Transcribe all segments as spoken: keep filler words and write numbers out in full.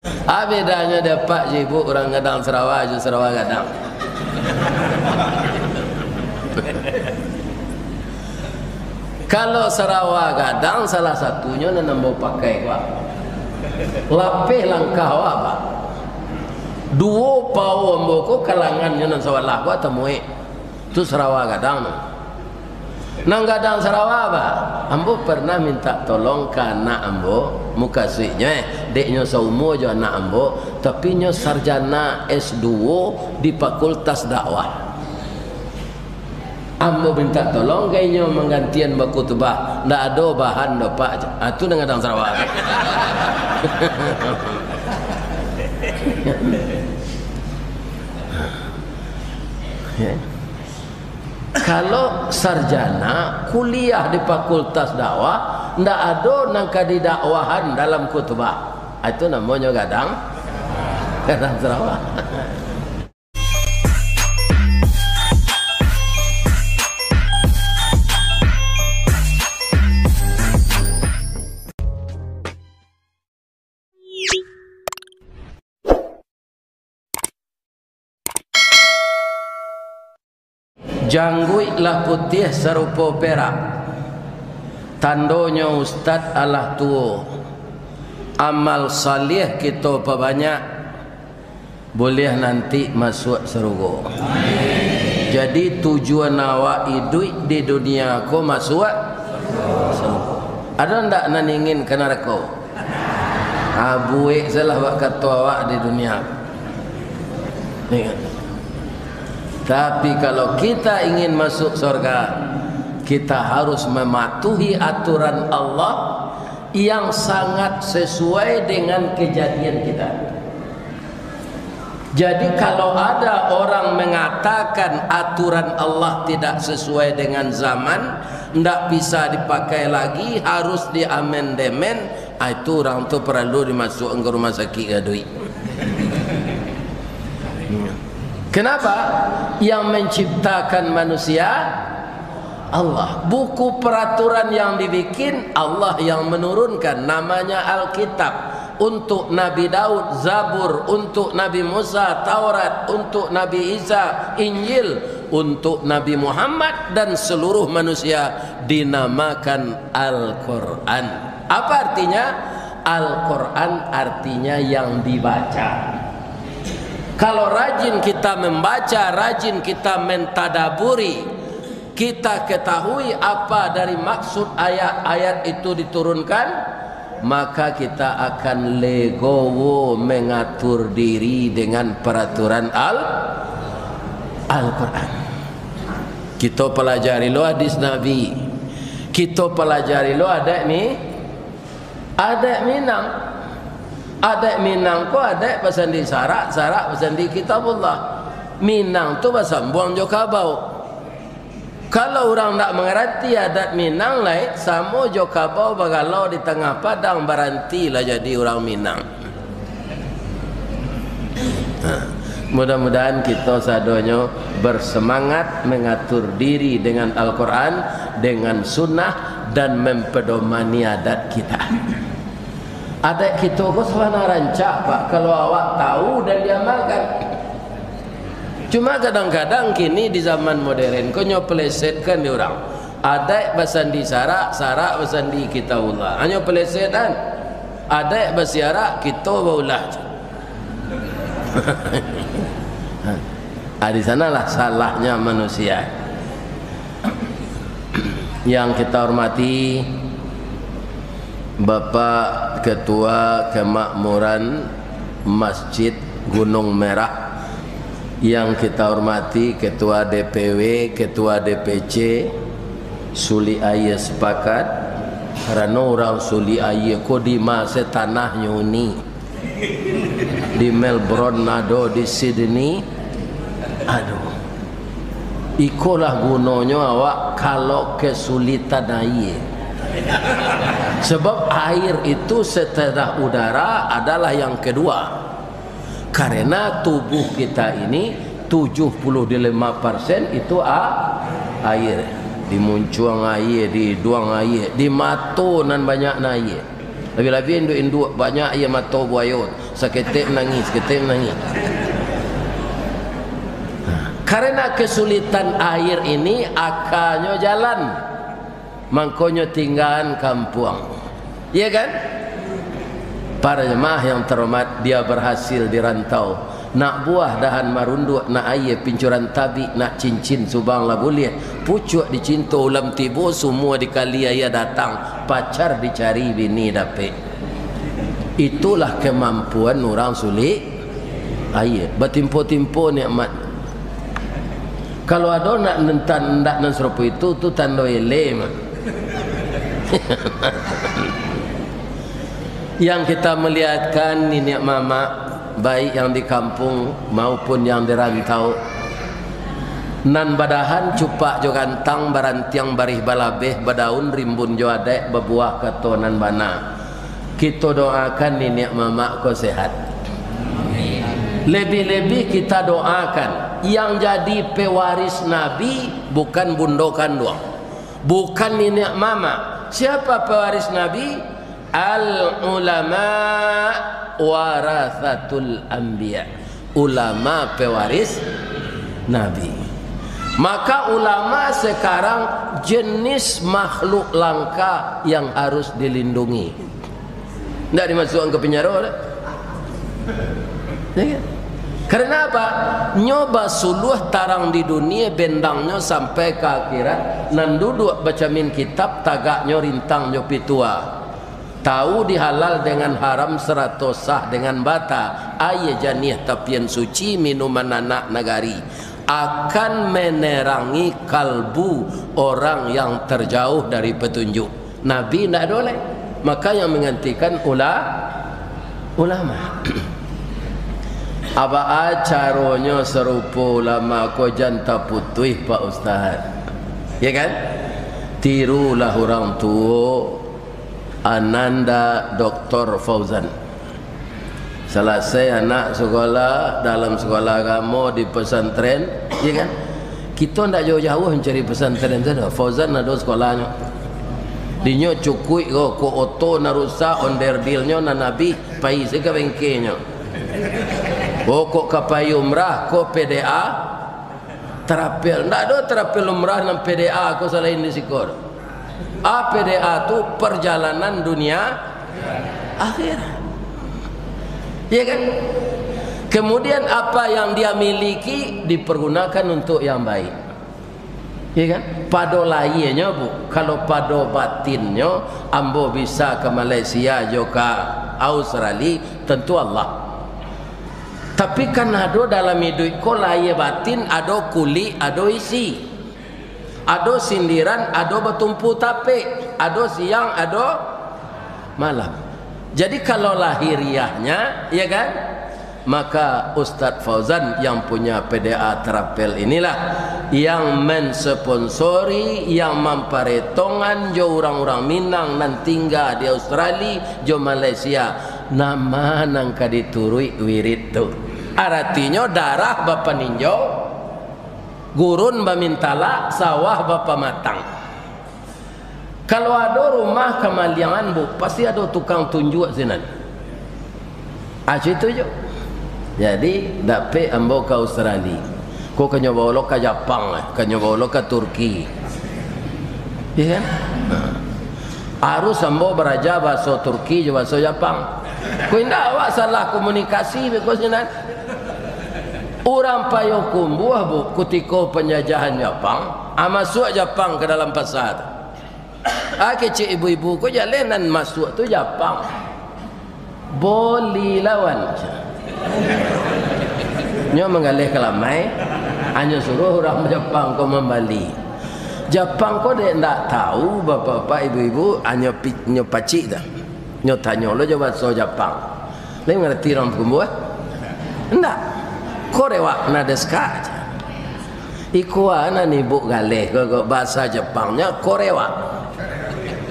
Apo bedanyo dek Pak jo Ibu, urang Gadang Sarawa jo Sarawa Gadang? Kalau Sarawa Gadang, salah satunyo nan ambo pakai ko, lapeh langkah awak, Pak. Duo pao ambo ko, kalangannyo nan sabalah ko, tamuek. Tu Sarawa Gadang tu. Nan Gadang Sarawa, Pak, ambo pernah minta tolong ka anak ambo, mukasuiknyo, eh, dek nyo saumua jo anak ambo, tapi nyo sarjana S duo di Fakultas Dakwah. Ambo minta tolong ka inyo manggantian bakutubah, ndak ado bahan doh, Pak. Ah, tu nan Gadang Sarawa. Ya. Kalau sarjana, kuliah di Fakultas Dakwah, ndak ado nan ka didakwahan dalam khutbah. Itu namonyo gadang, gadang Sarawak. Jangguik lah putiah sarupo perak, tandonyo ustad alah tuo. Amal saleh kito pabanyak, buliah nanti masuak sarugo. Jadi, tujuan awak iduik di dunia ko masuak sarugo. Ado ndak nan ingin ka narako? Ah, buek salah bak kato awak di dunia. Ingat. Tapi kalau kita ingin masuk surga, kita harus mematuhi aturan Allah yang sangat sesuai dengan kejadian kita. Jadi, kalau ada orang mengatakan aturan Allah tidak sesuai dengan zaman, ndak bisa dipakai lagi, harus diamendemen, ah, itu urang tu paralu dimasuakkan ka rumah sakik gaduik. Kenapa? Yang menciptakan manusia Allah. Buku peraturan yang dibikin, Allah yang menurunkan, namanya Alkitab. Untuk Nabi Daud, Zabur, untuk Nabi Musa, Taurat, untuk Nabi Isa, Injil, untuk Nabi Muhammad dan seluruh manusia dinamakan Al-Quran. Apa artinya? Al-Quran artinya yang dibaca. Kalau rajin kita membaca, rajin kita mentadaburi, kita ketahui apa dari maksud ayat-ayat itu diturunkan, maka kita akan legowo mengatur diri dengan peraturan Al-, Al-Quran. Kito palajari lo hadis Nabi. Kito palajari lo adat mi-, adat Minang. Adat Minang ko adat basandi syarak, syarak basandi Kitabullah. Minang tu basambuang jo kabau. Kalau urang ndak mangarati adat Minang lai, samo jo kabau bagalau di tangah padang, barantilah jadi urang Minang. Nah, mudah-mudahan kito sadonyo bersemangat mengatur diri dengan Al-Quran, dengan sunnah, dan mempedomani adat kita. Adat kito ko sabananyo rancak, Pak, kalau awak tahu dan diamalkan. Cuma kadang-kadang kini di zaman modern ko nyo pelesetkan di urang. Adat basandi syarak, syarak basandi Kitabullah. Hanyo pelesetan. Adat basiarak, kito baulah. Ah, di sanalah salahnya manusia. Yang kita hormati Bapak Ketua Kemakmuran Masjid Gunung Merah, yang kita hormati Ketua D P W, Ketua D P C, Sulik Aia Sepakat, karano urang Sulik Aia ko di ma se tanahnyo ni. Di Melbourne ado, di Sydney ado. Ikolah gunonyo awak kalau kesulitan aia. Sebab air itu setelah udara adalah yang kedua. Karena tubuh kita ini tujuh puluh lima persen itu a-, air. Di muncuang aia, di iduang aia, di mato nan banyak nan aia. Labiah-labiah induak-induak banyak aia mato buayo. Saketek manangih, saketek manangih. Karena kesulitan air ini, akanyo jalan. Mangkonyo tinggaan kampuang. Iya kan? Para jemaah yang terhormat, dia berhasil di rantau. Nak buah dahan marunduak, nak aia pincuran tabik, nak cincin subang lah buliah. Pucuak dicinto ulam tibo, sumua dikali aia datang, pacar dicari bini dapek. Itulah kemampuan urang sulik aia, batimpo-timpo nikmat. Kalau ado nak nentan ndak nan sarupo itu, tu tando ele mah. Yang kita melihatkan niniak mamak, baik yang di kampung maupun yang di rantau, nan badahan cupak jo gantang, barantiang barih balabeh, badaun rimbun jo adaik, babuah kato nan bana. Kito doakan niniak mamak ko sehat. Lebih-lebih kita doakan yang jadi pewaris Nabi bukan bundo kanduang, bukan niniak mamak. Siapa pewaris Nabi? Al ulama warasatul anbiya. Ulama pewaris Nabi. Maka ulama sekarang jenis makhluk langka yang harus dilindungi. Ndak dimasukkan ke penjara dah. Ya kan? Karena apa? Nyo basuluah tarang di dunia, bendangnyo sampai ka akhirat. Nan duduak bacamin kitab, tagaknyo rintang jo pitua. Tahu di halal dengan haram, sarato sah dengan bata. Aia janiah tapian suci, minuman anak nagari. Akan menerangi kalbu orang yang terjauh dari petunjuk. Nabi ndak ado lai. Maka yang menggantikan ula-, ulama. Abaa caronyo sarupo ulama ko jan taputuih, Pak Ustaz. Ya kan? Tirulah urang tuo, Ananda Doktor Fauzan. Salasai anak sekolah dalam sekolah agamo di pesantren, ya kan? Kito ndak jauah-jauah mancari pesantren tu doh. Fauzan ado sekolahnyo. Dinyo cukuik ko, ko oto nan rusak, onderdilnyo nan abih, pai se ka bengkenyo. Oh, kok ka pai umrah, ko P D A, Travel. Ndak ado travel umrah nan P D A ko salain di siko. A P D A tu perjalanan dunia akhirat. Ya kan? Kemudian apa yang dia miliki dipergunakan untuk yang baik. Ya kan? Pado lahianyo, Bu, kalau pado batinnyo, ambo bisa ka Malaysia jo ka Australia, tentu Allah. Tapi kan ado dalam iduik ko lahia batin, ado kulik, ado isi. Ado sindiran, ado batumpu tapek, ado siang, ado malam. Jadi kalau lahiriahnya, ya kan? Maka Ustadz Fauzan yang punya P D A Travel inilah yang mensponsori, yang mamparetongan jo urang-urang Minang nan tingga di Australia jo Malaysia. Nama nan ka dituruik wirid tu? Aratinyo darah bapaninjau, gurun bamintalak, sawah bapamatang. Kalau ado rumah kamaliangan, Bu, pasti ado tukang tunjuak sinan. Ah, situ jo. Jadi, dapek ambo ka Australia. Ko kanyo bawa lo ka Japang, eh, kanyo bawa lo ka Turki. Iya kan? Nah. Harus ambo baraja bahaso Turki jo bahaso Japang. Ko indak awak salah komunikasi beko sinan. Urang Payokumbuah, Bu, kutiko panjajahan Japang, ah, masuak Japang ka dalam pasa tu. Ah, kecek ibu-ibu ko, jaleh nan masuak tu Japang. Boli lawan. Nyo manggaleh ka lamai, anyo suruah urang Japang ko mambali. Japang ko dek ndak tahu, bapak-bapak, ibu-ibu, anyo pi-, nyo pacik tu. Nyo tanyo lo jo bahaso Japang. Lai mangarati urang Pakumbuah? Ndak. Korewak nadeskak. Iko a nan ibu galeh ko, ko bahasa Japangnyo korewak.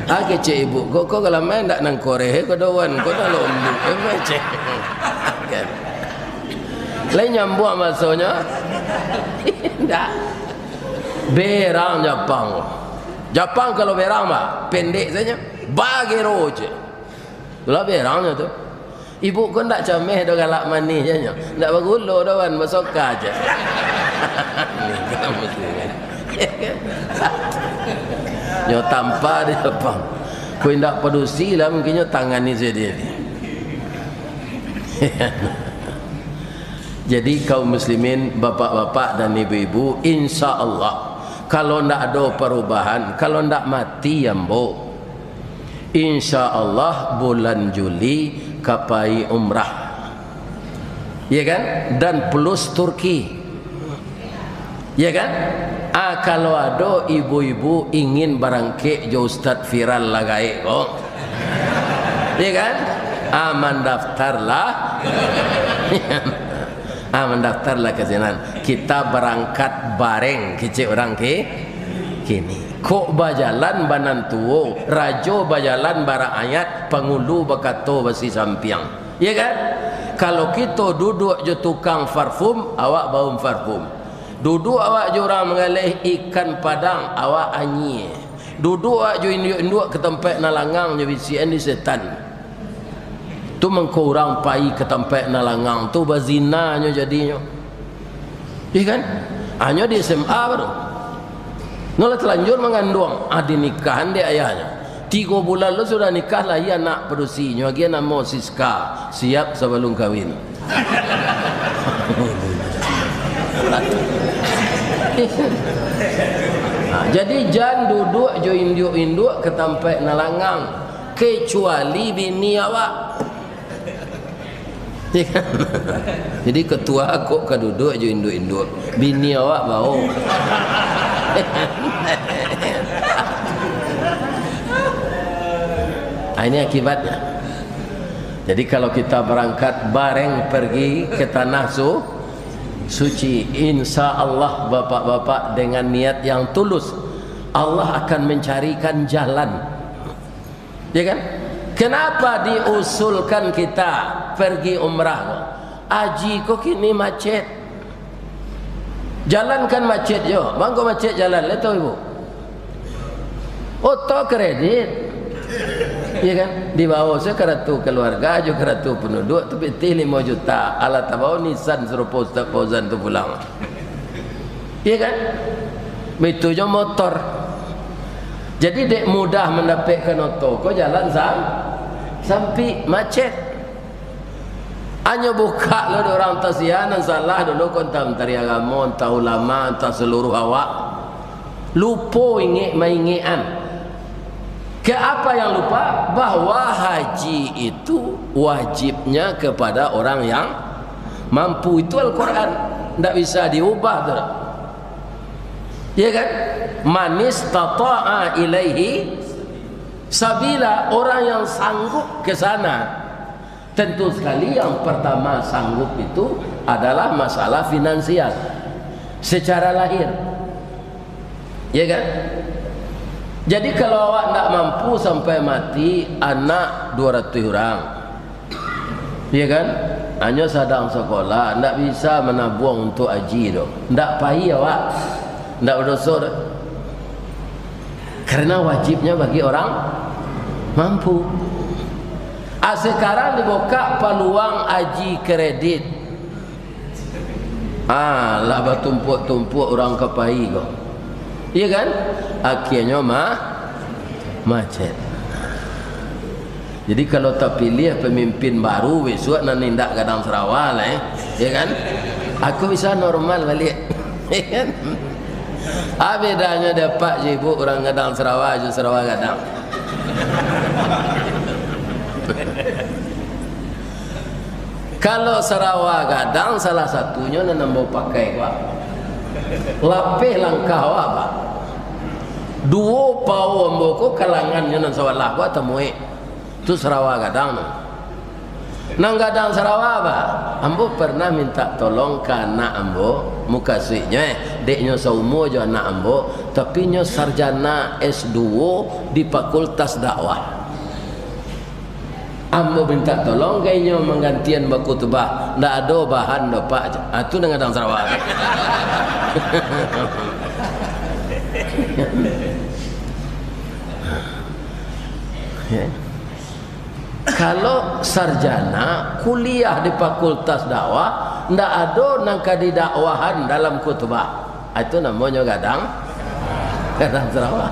Ah, kecek ibu ko, ko kalamai ndak nan koreh, ko dawan, ko nan lombok, eh, kecek. Kan. Lai nyambuang bahasonyo? Ndak. Berang Japang. Japang kalau berang, bah, pendek saja. Bagero je. Lah berangnyo tu. Ibuk ko ndak cameh doh, galak manih je nyo. Ndak bagulo doh, wan, basoka je. Ni kamu sini. Nyo tampa di lapang. Ko indak padusi lah, mungkin nyo tangani sajo ni. Jadi, kaum muslimin, bapak-bapak dan ibu-ibu, insya Allah, kalau ndak ado parubahan, kalau ndak mati ambo, insya Allah bulan Juli ka pai umrah. Ya kan? Dan plus Turki. Ya kan? Ah, kalau ado ibu-ibu ingin barangkek jo Ustaz Viral lah gaek ko. Ya kan? Ah, mandaftarlah. Ah, mandaftarlah ka sinan. Kita barangkat bareng, kecek urang ki-, kini. Kok bajalan banan tuo, rajo bajalan baraayat, pangulu bakato basi sampiang. Ya kan? Kalau kito duduak jo tukang parfum, awak baum parfum. Duduak awak jo urang manggaleh ikan padang, awak anyie. Duduak awak jo induak-induak ka tampek nan langang, nyo bisiakan di setan. Tu mangko urang pai ka tampek nan langang tu, bazinanyo jadinyo. Iya kan? Hanyo di S M A baru. Nyo lah talanjur manganduang, ah, dinikahan dek ayahnyo. Tigo bulan lo sudah nikah, lahia anak padusi, nyo agiah namo Siska, siap sabalum kawin. Nah, jadi jan duduak jo induak-induak ka tampek nan langang, kecuali bini awak. Jadi ketua kok ka duduak jo induak-induak, bini awak bao. Ah, ini akibatnya. Jadi kalau kita barangkat bareng pergi ke tanah su-, suci, insya Allah, bapak-bapak, dengan niat yang tulus, Allah akan mencarikan jalan. Ya kan? Kenapa diusulkan kita pergi umrah ko? Aji ko kini macet. Jalan kan macet jo. Mangko macet jalan, lai tau ibu? Oto kredit. Ya kan? Dibawo se karatu keluarga jo karatu penduduk tu pitih limo juta. Alah tabawo Nissan sarupo Ustaz Fauzan tu pulang. Iya kan? Baitu jo motor. Jadi, dek mudah mandapekkan oto ko, jalan sam-, sampik, macet. Hanyo bukak lo dek urang, entah sia nan salah dulu ko, entah Menteri Agamo, entah ulama, entah seluruh awak. Lupo ingek maingekan. Ke apa yang lupa? Bahwa haji itu wajibnya kepada orang yang mampu. Itu Al-Quran. Ndak bisa diubah tu. Ya kan? "Man istata'a ilaihi sabila," orang yang sanggup ke sana. Tentu sekali, yang pertama sanggup itu adalah masalah finansial, secara lahir. Ya kan? Jadi, kalau awak ndak mampu sampai mati, anak dua ratus urang, ya kan? Hanyo sadang sakolah, ndak bisa manabuang untuk haji tu. Ndak pai awak, ndak badoso tu. Karena wajibnya bagi orang mampu. Ah, sekarang dibuka peluang haji kredit. Ah, lah batumpuak-tumpuak urang ka pai ko. Iya kan? Akhirnyo ma-, macet. Jadi, kalau tapiliah pamimpin baru, bisuak nan indak gadang sarawa lai, ya kan? Aku bisa normal baliak. Ya kan? Ah, bedanyo dek Pak jo Ibu, urang gadang sarawa jo sarawa gadang. Kalau sarawa gadang, salah satunyo nan ambo pakai ko, lapeh langkah awak, Pak. Duo pao ambo ko, kalangannyo nan sabalah ko, tamuek. Tu sarawa gadang tu. Nan gadang sarawa, Pak. Ambo pernah minta tolong ka anak ambo, mukasuiknyo, eh, dek nyo saumua jo anak ambo, tapi nyo sarjana S dua di Fakultas Dakwah. Ambo minta tolong ka inyo manggantian bakhutubah, ndak ado bahan doh, Pak. Ah, tu nan gadang sarawa. Ya. Kalau sarjana kuliah di Fakultas Dakwah, ndak ado nan ka didakwahan dalam khutbah. Ah, itu namonyo gadang, gadang Sarawak.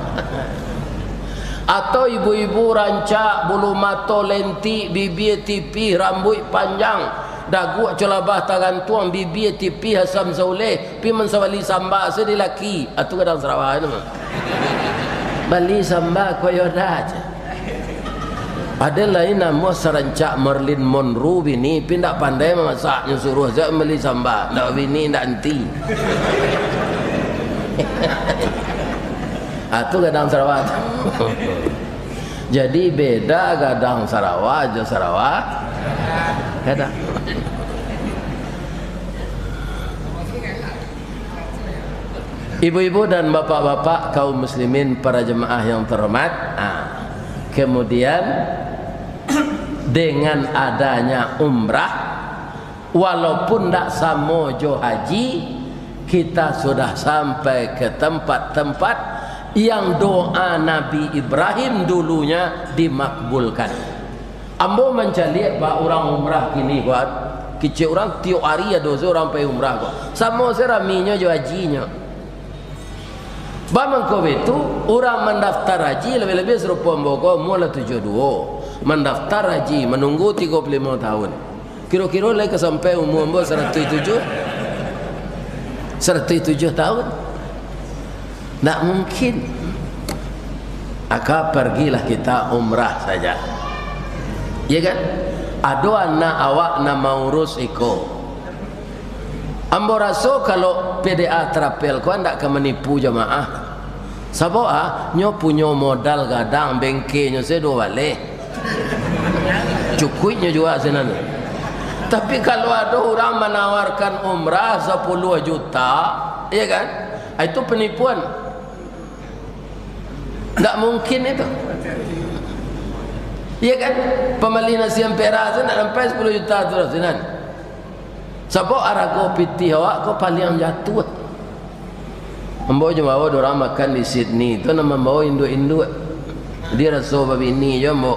Atau ibu-ibu rancak, bulu mato lentik, bibia tipih, rambuik panjang, daguak colabah tagantuang, bibia tipih, asam sauleh, pi mansabali samba se di laki. Ah, tu gadang Sarawak tu mah. Bali samba koyoda aja. Ado lai namo sarancak Marilyn Monroe bini, pi ndak pandai mamasak, nyo suruah se bali samba, ndak bini, ndak anti. Ah, tu gadang Sarawak tu. Jadi, beda gadang Sarawak jo Sarawak gadang. Ibu-ibu dan bapak-bapak, kaum muslimin, para jemaah yang terhormat, ah, kemudian dengan adanya umrah, walaupun ndak samo jo haji, kita sudah sampai ke tempat-tempat yang doa Nabi Ibrahim dulunya dimakbulkan. Ambo mancaliak, Pak, urang umrah kini, Pak. Kecek urang tiok ari ado se urang pai umrah ko. Samo se raminyo jo hajinyo. Ba mangko baitu, urang mandaftar haji, labiah-labiah sarupo ambo ko, umua lah tujuah duo. Mandaftar haji, manunggu tigo puluah limo tahun. Kiro-kiro lai ka sampai umua ambo saratuih tujuah? Saratuih tujuah tahun? Ndak mungkin. Maka, pergilah kita umrah saja. Ya kan? Ado anak awak nan maurus iko. Ambo raso kalau P D A Travel ko ndak ka manipu jamaah. Sabab, ah, nyo punyo modal gadang, bengkenyo se duo baleh. Cukuiknyo juo sinan. Tapi kalau ado urang manawarkan umrah sapuluah juta, ya kan? Ah, itu penipuan. Ndak mungkin itu. Ya kan? Pambali nasi ampera tu ndak sampai sapuluah juta tu lah sinan. Sabab arago pitih awak ko paliang jatuah. Ambo jo bao urang makan di Sydney tu, nan mambawa induak-induak. Jadi raso babini jo ambo.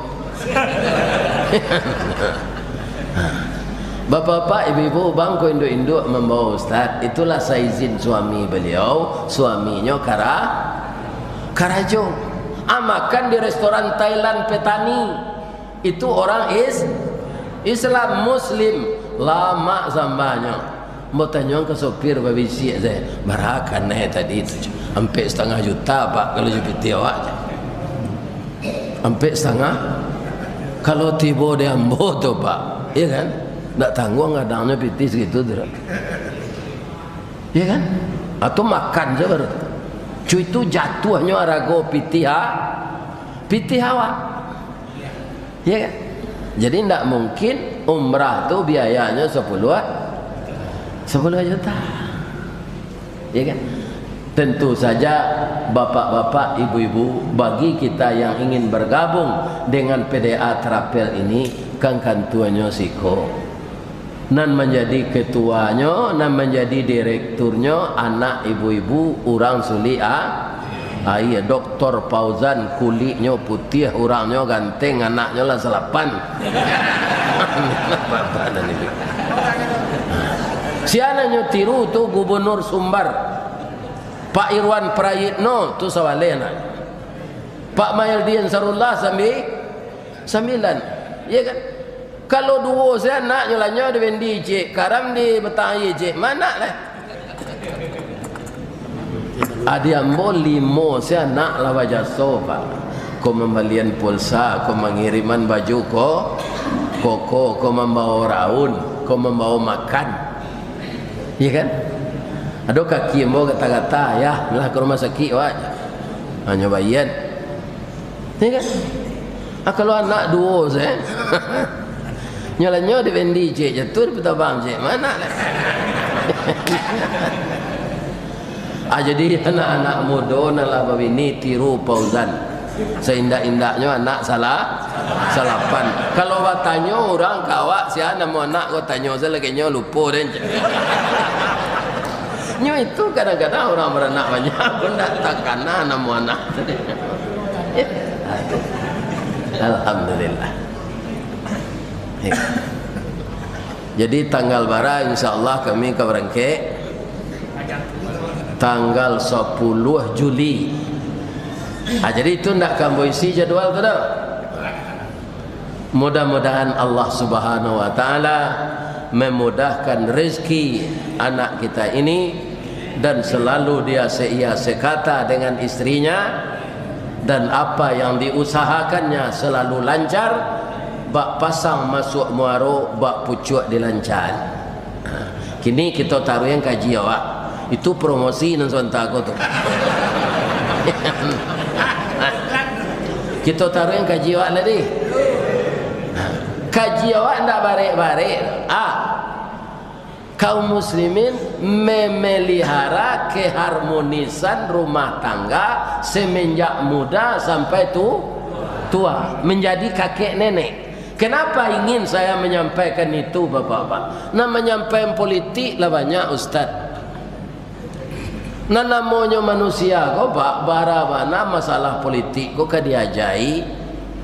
Bapak-bapak, ibu-ibu, bangko induak-induak mambawa ustaz, itulah saizin suami beliau, suaminyo kara-, karajo. Ah, makan di restoran Thailand Petani. Itu orang is-, Islam, Muslim. Lamak sambahnyo. Ambo tanyo ka sopir babisiak sajo, "Bara kanai tadi tu?" "Ampek satangah juta, Pak, kalau jo pitih awak," jar. "Ampek satangah?" "Kalau tibo di ambo tu, Pak." Iya kan? Ndak tangguang gadangnyo pitih sagitu tu, dak? Iya kan? Atau makan sajo baru tu. Cu, itu jatuahnyo arago pitih a-, pitih awak. Ya kan? Jadi, ndak mungkin umrah tu biayanyo sapuluah, sapuluah juta. Ya kan? Tentu saja, bapak-bapak, ibu-ibu, bagi kita yang ingin bergabung dengan P D A Travel ini, kan kantuanyo siko. Nan manjadi ketuanyo, nan manjadi direkturnyo, anak ibu-ibu, urang sulik a-, aia. Doktor Fauzan, kuliknyo putiah, urangnyo ganteng, anaknyo lah salapan. Sia nan nyo tiru tu Gubernur Sumbar, Pak Irwan Prayitno, tu sabaleh anak. Pak Mahyeldi Ansarullah sambi-, sambilan. Iya kan? Kalau duo se anak, nyo lanyo di Bendi, cik, Karam di Batang Aia, cik, ma anak lai? Adi ambo limo se anak lah bajaso, Pak. Ko mambalian pulsa, ko mangiriman baju, ko koko, ko mambawa raun, ko mambawa makan. Iya kan? Ado kaki ambo gata-gata, "Yah, lah ka rumah sakik, wak." Hanyo baian. Iya kan? Ah, kalau anak duo se, nyo lanyo di Bendi, cik, jatuah di Putabang, cik, ma anak lai? Ah, jadi anak-anak mudo nan lah babini, tiru Fauzan. Saindak-indaknyo anak salah, salapan. Kalau batanyo urang ka awak, "Sia namo anak ko?" Tanyo sajo lai, nyo lupo den. Nyo itu kadang-kadang urang baranak banyak pun ndak takana namo anak. Alhamdulillah. Jadi tanggal bara, insya Allah kami ka barangkek tanggal sapuluah Juli. Ah, jadi itu ndak ka ambo isi jadwal tu dah. Mudah-mudahan Allah Subhanahu wa Ta'ala memudahkan rezeki anak kita ini, dan selalu dia seia sekata dengan istrinya, dan apa yang diusahakannya selalu lancar, bak pasang masuak muaro, bak pucuak dilancakan. Ha, kini kito taruihan kaji awak. Itu promosi nan sabanta ko tu. Kito taruihan kaji awak lah deh. Ha, kaji awak ndak barek-barek. Ah, kaum muslimin memelihara keharmonisan rumah tangga semenjak muda sampai tu, tua, menjadi kakek nenek. Kenapa ingin saya menyampaikan itu, Bapak-bapak? Nah, manyampaikan politik lah banyak, Ustaz. Nah, namonyo manusia ko, Pak, bara bana masalah politik ko ka diajai,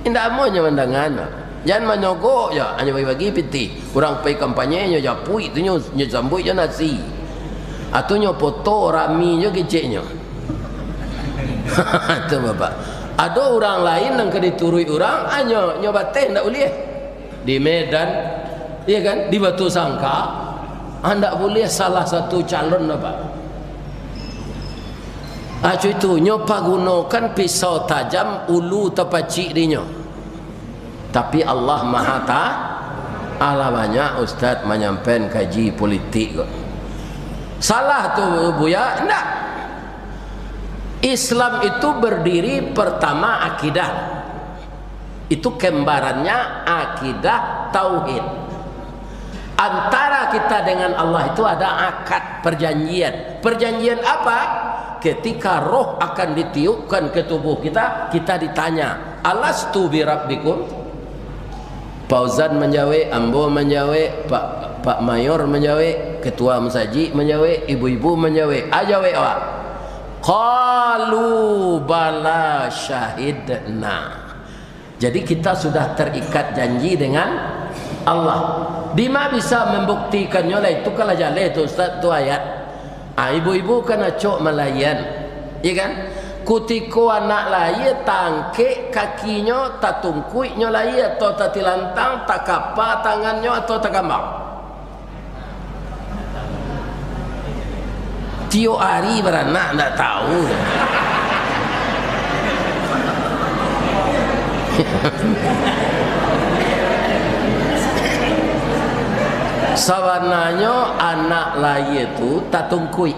indak amuahnyo mandanga. Jan manyogok ja, hanyo bagi-bagi pitih. Urang pai kampanye, nyo japuik tu, nyo, nyo sambuik jo nasi. Atau nyo poto rami jo keceknyo. Tu, Bapak. Ado urang lain nan ka dituruik urang, hanyo nyo bateh ndak ulih. Di Medan, iya kan, di Batusangka, handak buliah salah satu calon, Bapak. Ah, cuitu, nyo pagunokan pisau tajam, ulu tapacik dinyo. Tapi Allah Maha Ta-, alah banyak ustaz manyampaikan kaji politik ko. Salah tu, Buya? Ndak. Islam itu berdiri pertama akidah. Itu kembarannya akidah tauhid. Antara kita dengan Allah itu ada akad perjanjian. Perjanjian apa? Ketika roh akan ditiupkan ke tubuh kita, kita ditanya, "Alastu birabbikum?" Pak Uzan manjawek, ambo manjawek, Pak, Pak Mayor manjawek, ketua masajik manjawek, ibu-ibu manjawek. A jawek awak? "Qalu bala syahidna." Jadi, kita sudah terikat janji dengan Allah. Dima bisa membuktikaannyo lah? Itu kalah jaleh tu, Ustaz, tu ayat. Ah, ibu-ibu kan acok malaian, iya kan? Kutiko anak lahia, tangkek kakinyo, tatungkuiknyo lahia, atau tatilantang, takapa tangannyo, atau takambang. Tiok ari baranak, ndak tahu. Sabananyo anak lahia tu tatungkuik.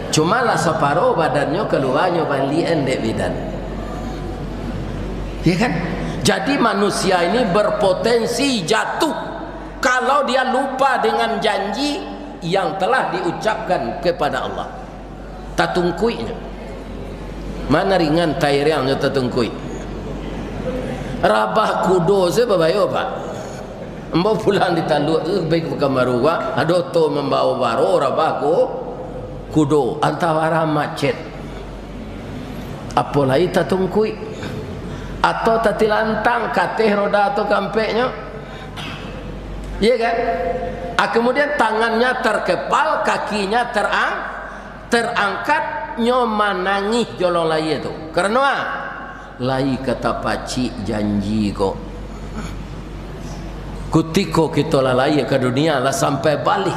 Cuma lah saparo badannyo kaluanyo baliak dek bidan. Ya kan? Jadi manusia ini berpotensi jatuh kalau dia lupa dengan janji yang telah diucapkan kepada Allah. Tatungkuiknyo. Mana ringan tairiangnyo tatungkuik. Rabah kudo se babayo, Pak. Ambo pulang di Taluk tu, pai ka Pakanbaru, Pak. Ado oto mambawo baro rabah ku-, kudo. Antah bara macet. Apo lai tatungkuik. Atau tatilantang kateh roda tu kampeknyo. Iya kan? Ah, kemudian tangannya terkepal, kakinya terang-, terangkat, nyo manangih jolong lahia tu. Karano ah, lai ka tapacik janji ko. Kutiko kito lah lahia ka dunia, lah sampai baleh,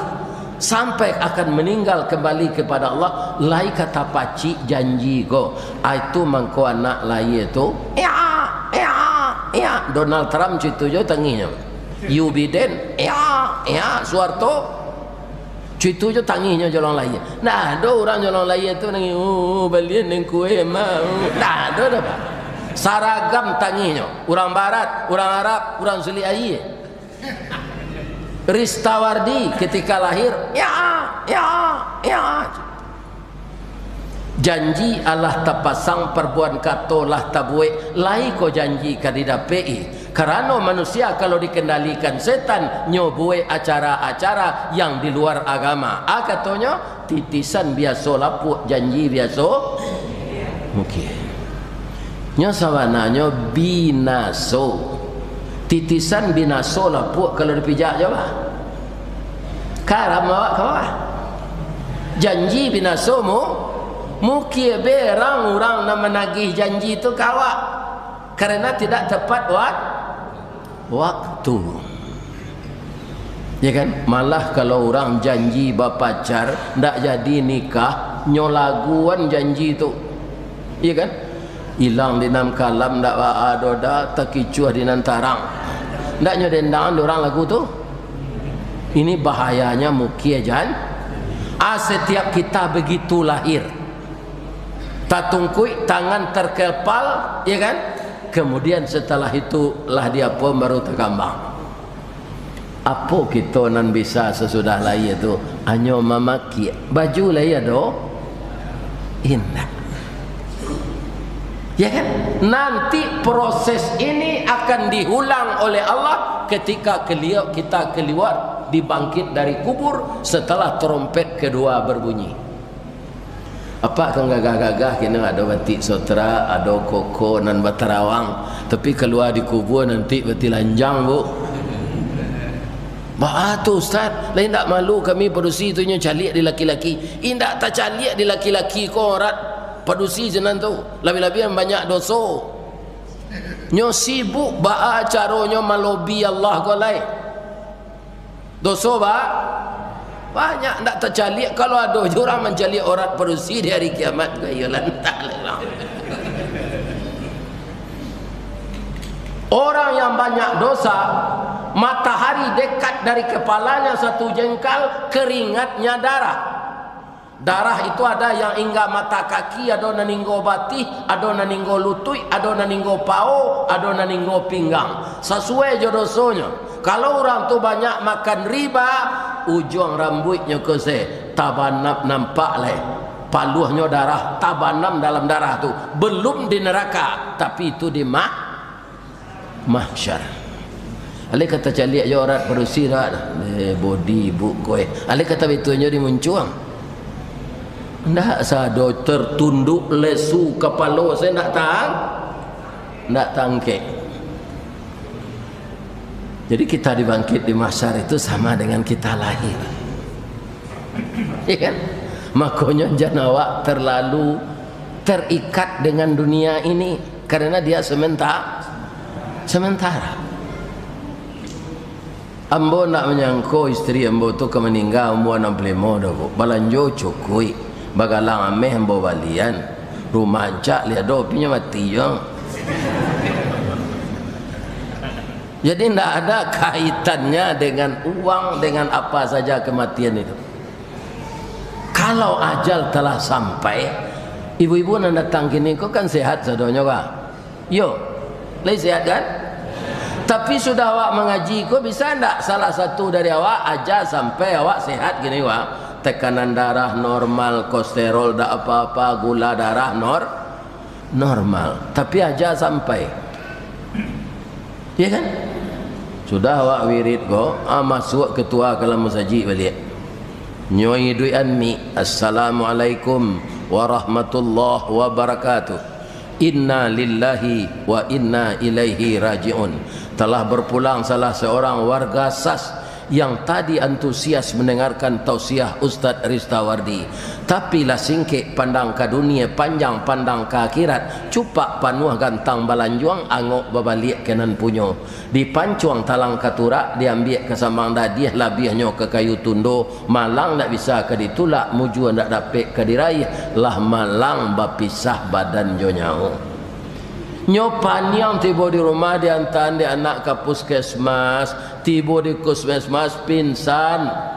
sampai akan meninggal kembali kepada Allah, lai ka tapacik janji ko. Ah, itu mangko anak lahia tu, ya, ya, ya. Donald Trump cuitu jo tangihnyo. Yu Biden, ya, ya, Suharto. Cuitu jo tangihnyo jolong lahia. Ndak ado urang jolong lahia tu nangih, "Oh, balian nan kueh, ma." Ndak ado doh, Pak. Saragam tangihnyo. Urang Barat, urang Arab, urang Sulik Aia. Ristawardi ketika lahir, ya, ya, ya. Janji alah tapasang, parbuatan kato lah tabuek, lai ko janji ka didapek-i. Karano manusia kalau dikendalikan setan, nyo buek acara-acara yang di luar agama. A katonyo, titisan biaso lapuak, janji biaso mungkin. Nyo sabananyo binaso. Titisan binaso lapuak kalau dipijak jo, bah. Karam awak ka bawah. Janji binaso mu-, mukie berang urang nan managih janji tu ka awak. Karena tidak tepat wak-, waktu. Ya kan? Malah kalau urang janji bapacar, ndak jadi nikah, nyo laguan janji tu. Ya kan? Ilang di nan kalam ndak baa doh, dah takicuah di nan tarang. Ndak nyo dendangan di urang lagu tu. Ini bahayanya mukie jan-, ah, setiap kita begitu lahir. Tatungkuik, tangan terkepal, ya kan? Kemudian setelah itu lah diapo baru takambang. Apo kito nan bisa sasudah lahia tu? Hanyo mamakiak. Baju lahia ado? Indak. Ya kan? Nanti proses ini akan diulang oleh Allah ketika keliau, kita keluar, dibangkit dari kubur setelah trompet kedua berbunyi. Apak kan gagah-gagah kini, ado batik sotrak, ado koko nan batarawang, tapi kalua di kubua nanti batilanjang, Bu. Baa tu, Ustaz? Lai ndak malu kami padusi tu nyo caliak di laki-laki? Indak tacaliak di laki-laki ko aurat padusi sinan tu. Labiah-labiah banyak doso. Nyo sibuk baa caronyo malobi Allah ko lai. Doso ba-, banyak, ndak tacaliak. Kalau ado jo urang mancaliak aurat padusi di hari kiamat, ko iyo lantah lah. Orang yang banyak dosa, matahari dekat dari kepalanya satu jengkal, keringatnya darah. Darah itu ada yang hingga mata kaki, ado nan hinggo batih, ado nan hinggo lutuik, ado nan hinggo pao, ado nan hinggo pinggang. Sasuai jo dosonyo. Kalau urang tu banyak makan riba, ujuang rambuiknyo ko se tabanam nampak lai. Paluahnyo darah, tabanam dalam darah tu. Belum di neraka, tapi itu di mah-, mahsyar. Alai ka tacaliak jo aurat padusi dak? Eh, bodi ibuk ko, eh. Alai ka tabitunyo di muncuang. Ndak sado tertunduk lesu kapalo, se ndak tang-, ndak tangkek. Jadi kita dibangkit di mahsyar itu sama dengan kita lahir. Ya kan? Makonyo jan awak terlalu terikat dengan dunia ini, karena dia sementa-, sementara. Ambo ndak manyangko isteri ambo tu ka maningga umua anam puluah limo doh, Bu. Balanjo cukuik, bagalang ameh ambo balian, rumah ancak liak doh, pinyo mati jo. Jadi, ndak ada kaitannya dengan uang, dengan apa saja kematian itu. Kalau ajal telah sampai, ibu-ibu nan datang kini ko kan sehat sadonyo, ka? Yo, lai sehat kan? Tapi sudah awak mangaji ko, bisa ndak salah satu dari awak aja sampai awak sehat kini, wa? Tekanan darah normal, kolesterol dak apa-apa, gula darah nor-, normal, tapi aja sampai. Ya kan? Sudah awak wirid ko, ah, masuak ketua ka dalam musajik baliak. Nyo iduikan mik, "Assalamualaikum warahmatullahi wabarakatuh. Inna lillahi wa inna ilaihi raji'un." Telah berpulang salah seorang warga sas yang tadi antusias mendengarkan tausiah Ustaz Ristawardi. Tapi lah singkek pandang ka dunia, panjang pandang ka akhirat, cupak panuah gantang balanjuang, angok babaliak ka nan punyo. Dipancuang talang ka turak, diambiak ka samang dadiah, labiahnyo ka kayu tundo, malang ndak bisa ka ditulak, mujua ndak dapek ka diraih, lah malang bapisah badan jo nyawo. Nyo paniang tibo di rumah, diantaan dek anak ka puskesmas, tibo di puskesmas, pingsan.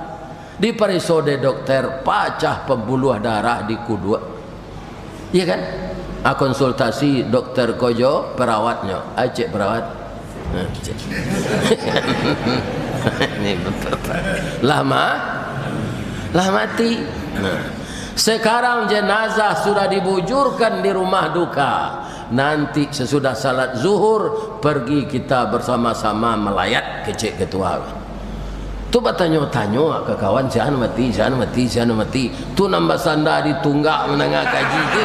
Dipareso dek dokter, pacah pambuluah darah di kuduak. Iya kan? Ah, konsultasi dokter ko jo perawatnyo. Ai, cek perawat. Nah, cek. Ini betul. Lah ma-, lah mati. Nah. Sekarang jenazah sudah dibujurkan di rumah duka. Nanti sesudah salat zuhur, pergi kita bersama-sama melayat, kecek ketua. Tu batanyo-tanyo ka kawan, "Sia nan mati, sia nan mati, sia nan mati." Tu nan basanda di tunggak mandanga kaji tu.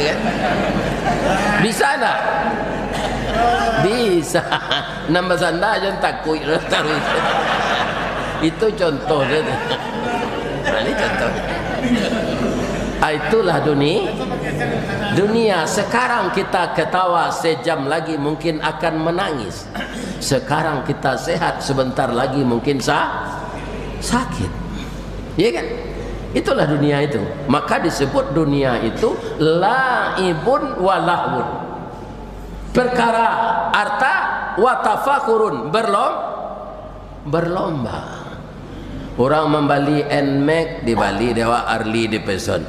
Ya kan? Bisa ndak? Bisa. Nan basanda jan takuik taruih. Itu contoh sajo. Nah, ini contoh. Ah, itulah duni-, dunia. Sekarang kita ketawa, sejam lagi mungkin akan menangis. Sekarang kita sehat, sebentar lagi mungkin sa-, sakit. Ya kan? Itulah dunia itu. Maka disebut dunia itu laibun wa lahwun. Perkara harta, wa tafakhurun, berlom-, berlomba. Urang mambali Nmax, dibali dek awak Harley Davidson.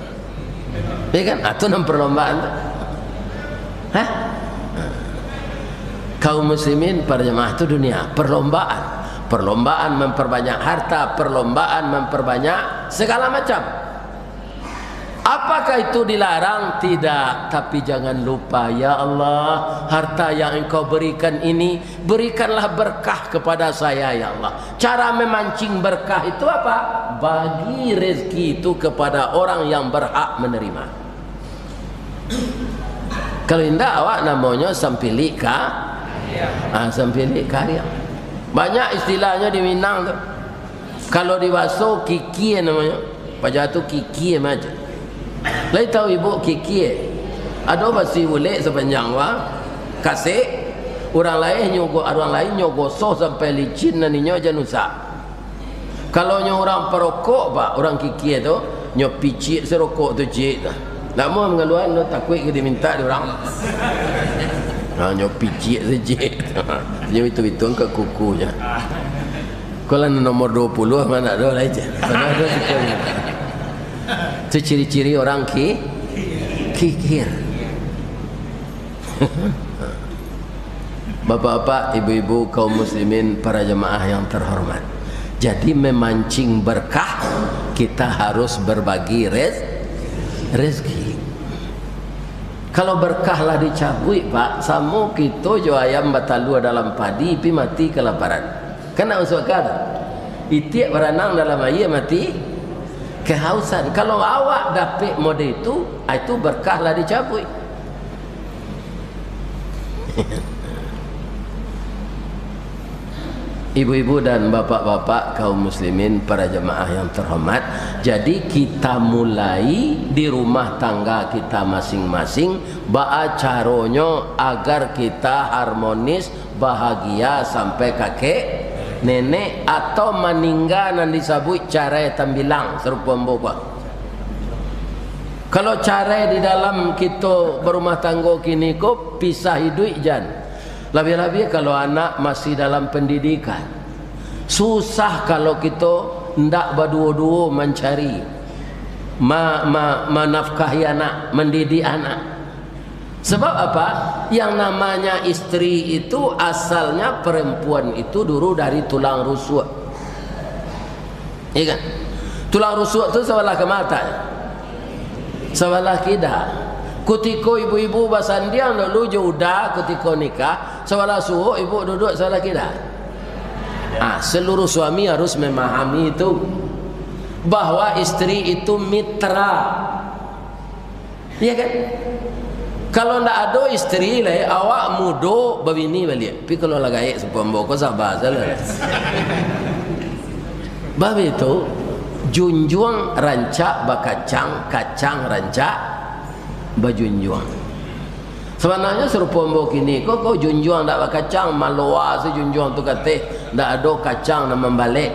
Ya kan? Ah, tu nan perlombaan tu. Hah? Kaum muslimin, para jamaah, tu dunia, perlombaan. Perlombaan memperbanyak harta, perlombaan memperbanyak segala macam. Apakah itu dilarang? Tidak. Tapi jangan lupa, "Ya Allah, harta yang Engkau berikan ini, berikanlah berkah kepada saya, ya Allah." Cara memancing berkah itu apa? Bagi rezeki itu kepada orang yang berhak menerima. Kalau indak, awak namonyo sampilik ka-, ah, sampilik kariang. Banyak istilahnyo di Minang tu. Kalau di baso, kikie namonyo. Paja tu kikie macam. Lai tahu ibu kikie? Ado basi bulek sapanjang wa-, kasek. Urang lain nyo go-, urang lain nyo gosok sampai licin, nan inyo jan usah. Kalau nyo urang parokok, Pak, urang kikie tu, nyo picik se rokok tu, cik. Ndak mau mangaluan tu, takuik ka dimintak dek urang. Ha, nyo picik se, cik. Nyo itu-itu ka kuku je. Kalau nomor dua puluh mah ndak ado lai, cik. Padahal ado sikit. Tu ciri-ciri urang ki-, kikir. Bapak-bapak, ibu-ibu, kaum muslimin, para jamaah yang terhormat. Jadi, memancing berkah, kita harus berbagi rez-, rezeki. Kalau berkah lah dicabuik, Pak, samo kito jo ayam batalua dalam padi, pi mati kelaparan. Kan ndak masuak akal tu? Itiak baranang dalam aia, mati kehausan. Kalau awak dapek mode itu, ah, itu berkah lah dicabuik. Ibu-ibu dan bapak-bapak, kaum muslimin, para jamaah yang terhormat, jadi kita mulai di rumah tangga kita masing-masing, baa caronyo agar kita harmonis, bahagia sampai kakek nenek, atau maningga nan disabuik carai tambilang, sarupo ambo ko. Kalau carai di dalam kito barumah tanggo kini ko, pisah iduik jan. Labiah-labiah kalau anak masih dalam pendidikan. Susah kalau kito ndak baduo-duo mancari, ma-, ma-, manafkahi anak, mandidik anak. Sebab apa? Yang namanya istri itu asalnya perempuan itu dulu dari tulang rusuk. Iya kan? Tulang rusuk tu sabalah ka ma latak? Sabalah kida. Kutiko ibu-ibu basandiang dulu jo uda kutiko nikah, sabalah suok ibu duduk sabalah kida. Ah, seluruh suami harus memahami itu, bahwa istri itu mitra. Iya kan? Kalau ndak ado istri lai, awak mudo babini baliak. Tapi kalau lah gaek sarupo ambo ko, saba sajolah. Bab itu, junjuang rancak bakacang, kacang rancak bajunjuang. Sabananyo sarupo ambo kini ko, ko junjuang ndak bakacang, maloa se junjuang tu ka ateh, ndak ado kacang nan mambalek.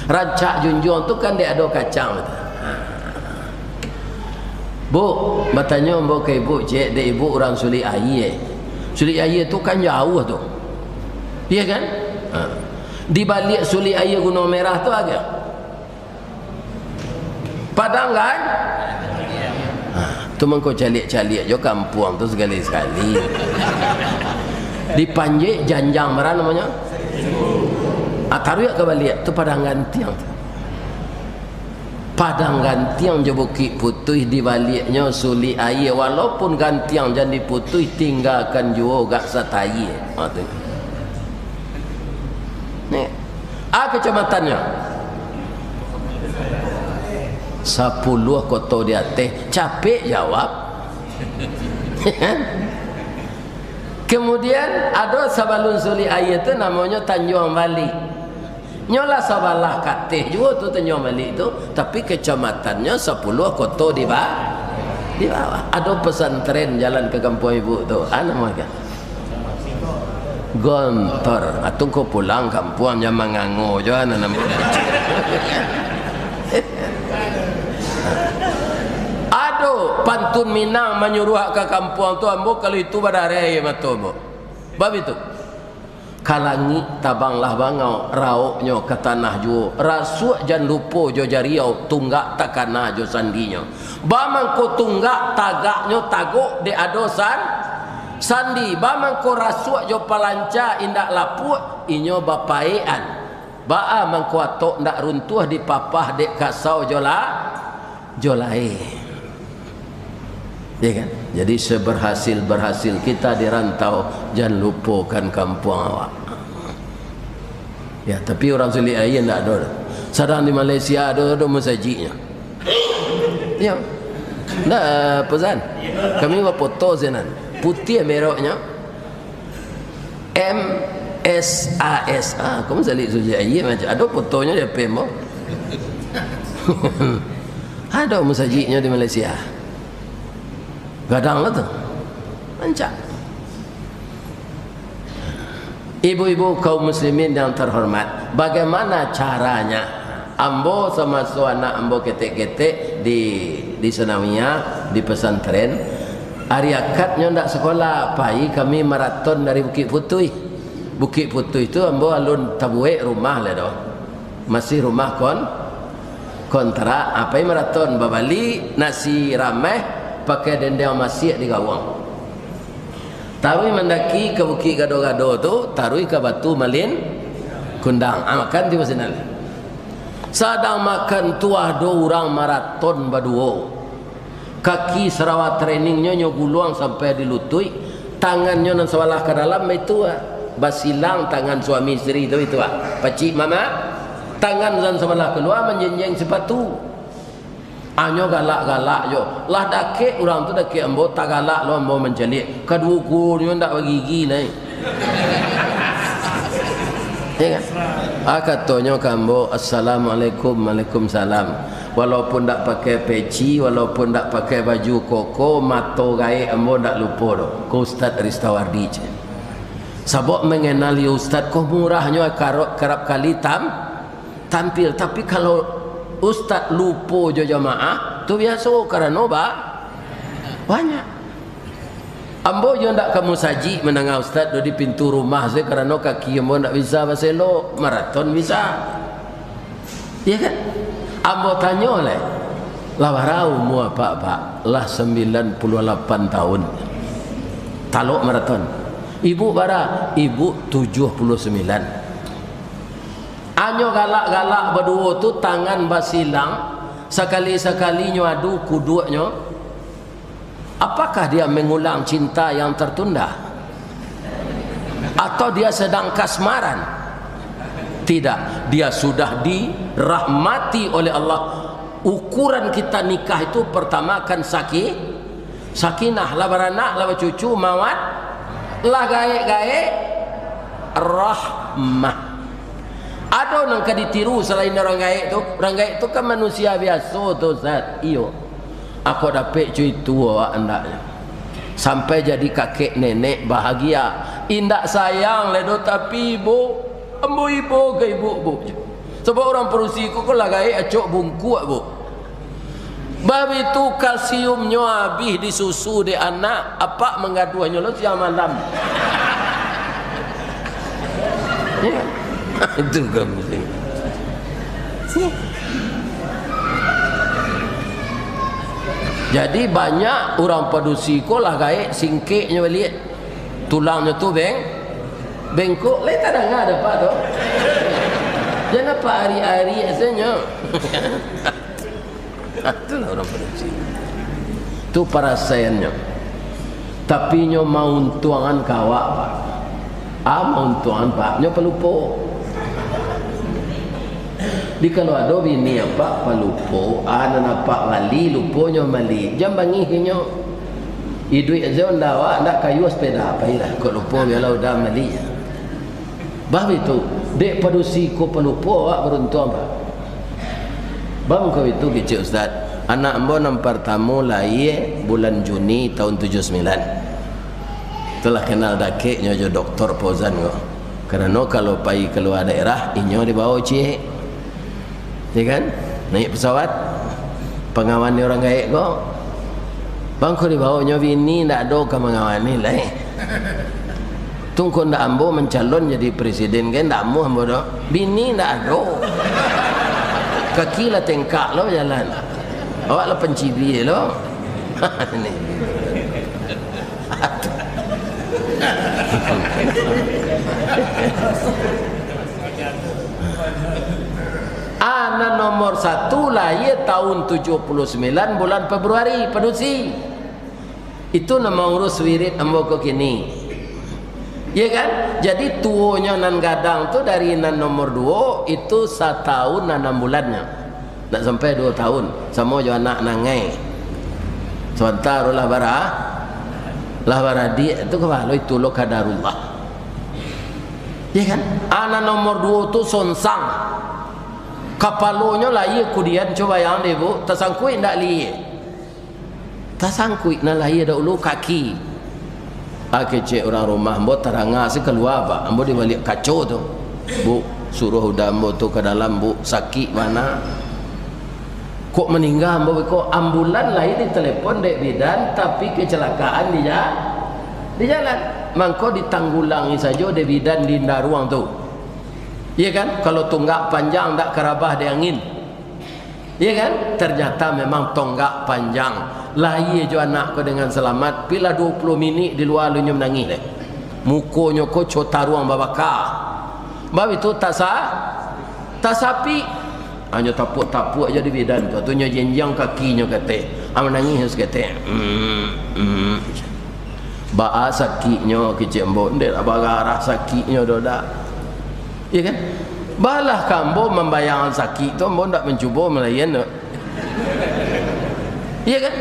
Rancak junjuang tu kan dek ado kacang tu. Bu, batanyo ambo ka ibu, cek, dek ibu urang Sulik Aia. Sulik Aia tu kan jauah tu. Iya kan? Ha. Di baliak Sulik Aia Gunuang Merah tu aja. Padang kan? Ha, tu mangko caliak-caliak jo kampuang tu sakali-sakali. Di Panjek janjang bara namonyo? Ah, taruih ka baliak, tu Padang Gantiang tu. Padang Gantiang jo Bukik Putuih, di baliaknyo Sulik Aia. Walaupun gantiang jan diputuih, tinggakan juo gak satayie. Ha, tu. Ni. A kacamatannyo? Sapuluah koto di ateh. Capek jawab. Kemudian, ado sabalun Sulik Aia tu namonyo Tanjuang Balik. Nyo lah sabalah kateh juo tu Tanjuang Balik tu, tapi kacamatannyo sapuluah koto di ba-, di bawah. Ado pesantren jalan ka kampuang ibu tu. Ah, namo ka? Gontor. Atau kau pulang kampuang, jan mangango jo, ah, nan namo. Ado pantun Minang manyuruak ka kampuang tu, ambo kalau itu badareh aia mato ambo. Bab itu. Ka langik tabanglah bangau, raoknyo ka tanah juo. Rasuak jan lupo jo jariau, tunggak takana jo sandinyo. Ba mangko tunggak tagaknyo tagok dek ado san-, sandi. Ba mangko rasuak jo palanca indak lapuak, inyo bapaekan. Baa mangko atok ndak runtuah dipapah dek kasau jo la-, jo lae. Ya kan? Jadi, seberhasil-berhasil kita di rantau, jan lupokan kampuang awak. Ya, tapi urang Sulik Aia ndak ado. Sadang di Malaysia ado, ado masajiknyo. Ya. Ndak, eh, pesan. Kami bafoto sinan. Putiah meroknyo. M S A S. Ah, kau masalik Sulik Aia macam. Ado fotonyo di F M, oh. Ado masajiknyo di Malaysia. Gadang lah tu. Rancak. Ibu-ibu kaum muslimin yang terhormat, bagaimana caranya? Ambo samaso anak ambo ketek-ketek di, di sanawiyah, di pesantren, ari Akadnyo ndak sekolah, pai kami maraton dari Bukik Putuih. Bukik Putuih tu ambo alun tabuek rumah lai doh. Masih rumah kon-, kontrak, ah, pai maraton, babali nasi rameh, pakai dendeng masiak di gawang. Taruih mandaki ka Bukik Gado-Gado tu, taruih ka Batu Malin Kundang. Ah, makan tibo sinan. Sadang makan tu, ado urang maraton baduo. Kaki sarawa treningnyo nyo guluang sampai di lutuik, tangannyo nan sabalah ka dalam baitu, ah, basilang tangan suami isteri tu, itu, ah, pacik mamak, tangan nan sabalah kalua manjenjeng sipatu. Anyo galak-galak jo, lah dakek urang tu dakek ambo, tagalak lo ambo mancaliak, kaduo kuonyo ndak bagigi lai. Ya kan? Ah, katonyo ka ambo, "Assalamualaikum." "Waalaikumsalam." Walaupun ndak pakai peci, walaupun ndak pakai baju koko, mato gaek ambo ndak lupo doh. Ko Ustaz Ristawardi, cek. Sabab mengenali Ustaz ko murahnyo, karok-, karap kali tam-, tampil. Tapi kalau Ustaz lupo jo jamaah, tu biaso, karano ba-, banyak. Ambo juo ndak ka musajik mandanga ustaz tu di pintu rumah se, karano kaki ambo ndak bisa baselok, maraton bisa. Iya kan? Ambo tanyo lai, "Lah bara umua apak, Pak?" "Lah sambilan puluah lapan taun." "Talok maraton?" "Ibu bara?" "Ibu tujuah puluah sambilan." Anyo galak-galak baduo tu, tangan basilang, sakali-sakali nyo adu kuduaknyo. Apakah dia mengulang cinta yang tertunda? Atau dia sedang kasmaran? Tidak, dia sudah dirahmati oleh Allah. Ukuran kita nikah itu, pertama kan saki-, sakinah, lah baranak, lah bacucu, mawad, lah gaek-gaek, rahmah. Ado nan ka ditiru salain urang gaek tu? Urang gaek tu kan manusia biaso tu, Ustaz. Iyo. Ako dapek cuitu awak andaknyo. Sampai jadi kakek nenek bahagia. Indak sayang lai doh, tapi ibo, ambo ibo ka ibu, Bu. Sabab urang padusi ko, ko lah gaek acok bungkuak, Bu. Bab itu kalsiumnyo abih disusu dek anak, apak manggaduahnyo lo siang malam. Ya. Itu kamu. Jadi banyak urang padusi ko lah gaek singkeknyo baliak. Tulangnyo tu beng-, bengkok. Lai tadanga dek apak tu? Jan apak ari-ari asanyo. Itulah urang padusi. Tu parasaiannyo. Tapi nyo mauntuangan ka awak, Pak. Ah, mauntuangan, Pak. Nyo palupo. Di kalau ado bini apak palupo, ah, nan apak bali, lupo nyo bali. Jan bangih inyo. Iduik sajo ndak awak, ndak kayu sepeda, pailah. Kok lupo, bialah udah mali. Bah bitu, dek padusi ko palupo awak baruntuang, Pak. Bang ko itu kecek Ustaz, anak ambo nan partamo lahia bulan Juni tahun tujuh sembilan. Itulah kenal dakeknyo jo Doktor Fauzan ko. Karano kalau pai kalua daerah, inyo dibawo ciek. Ya kan? Naik pesawat, pangawan ni urang gaek ko. Bang ko dibawo nyo bini, ndak ado ka mangawani lai. Tung ko ndak ambo mancalon jadi presiden kan, ndak amuah ambo doh. Bini ndak ado. Kaki lah tengkak lo bajalan. Awak lah pancibi lo. Ni. Anak nomor satu lahia tahun tujuh puluh sembilan bulan Februari, padusi. Itu nan maurus wirid ambo ko kini. Ya kan? Jadi tuonyo nan gadang tu dari nan nomor duo itu satahun anam bulannyo. Ndak sampai duo tahun, samo jo anak nangai. Sabanta lah bara-, lah baradiak tu, kapalo itu lo kadarullah. Ya kan? Anak nomor duo tu sonsang. Kapalonyo lahia kudian, cubo bayang deh, Bu, tasangkuik ndak lihia? Tasangkuik nan lahia dahulu kaki. Ah, kecek urang rumah, ambo taranga se kalua, Pak. Ambo di baliak kaco tu. Bu, suruah uda ambo tu ka dalam, Bu. Sakik bana. Kok maningga ambo beko? Ambulan lai ditelepon dek bidan, tapi kecelakaan di ja-, di jalan. Mangko ditanggulangi sajo dek bidan di Indaruang tu. Iya kan? Kalau tunggak panjang, ndak karabah dek angin. Iya kan? Ternyata memang tonggak panjang. Lahia jo anak ko dengan selamat, pi lah duo puluah minik di lua alun nyo manangih deh. Mukonyo ko co taruang babaka. Bab itu tasa-, tasapik. Hanyo tapuak-tapuak jo di bidan tu. Tu nyo jenjang kakinyo kateh. Ah, manangih saketek. Hmm, hmm. Baa sakiknyo, kecek ambo, ndeh lah bagarah sakiknyo doh, dak. Iya kan? Balah ka ambo mambayangan sakik tu, ambo ndak mancubo malayan tu. Iya kan?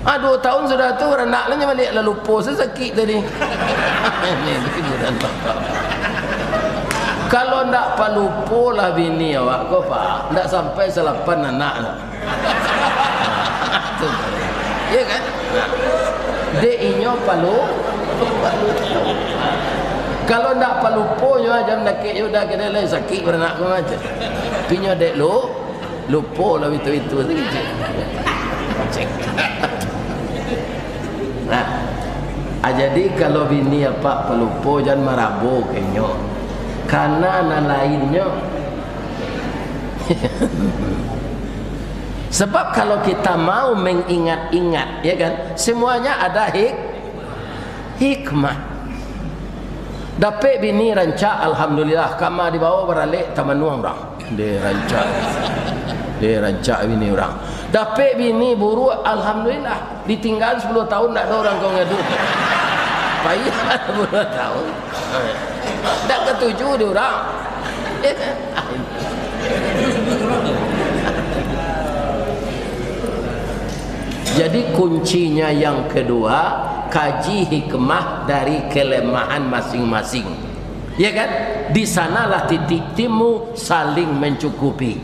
Ah, duo tahun sudah tu, baranak lah nyo baliak, lah lupo se sakik tadi. Kalau ndak palupo lah bini awak ko, Pak, ndak sampai salapan anak tu. Iya kan? Dek inyo palu-, kalau ndak palupo nyo, jam dakek yo udah kena lai sakik baranak ko macam. Tapi nyo dek lu-, lupo lah itu-itu sajo. Nah, ah, jadi kalau bini apak palupo, jan marabo ka inyo. Kana nan lainnyo. Sebab kalau kita mau mengingat-ingat, ya kan, semuanya ada hik-, hikmah. Dapek bini rancak, alhamdulillah, kama dibawa baralek tamanuang urang. Deh rancak, deh rancak bini urang. Dapek bini buruak, alhamdulillah, ditinggal sepuluh tahun, ndak ada urang kau ngadu. Payah sepuluh tahun. Ndak katuju di urang. Jadi, kuncinya yang kedua, kaji hikmah dari kelemahan masing-masing. Ya kan? Di sanalah titik timu saling mencukupi.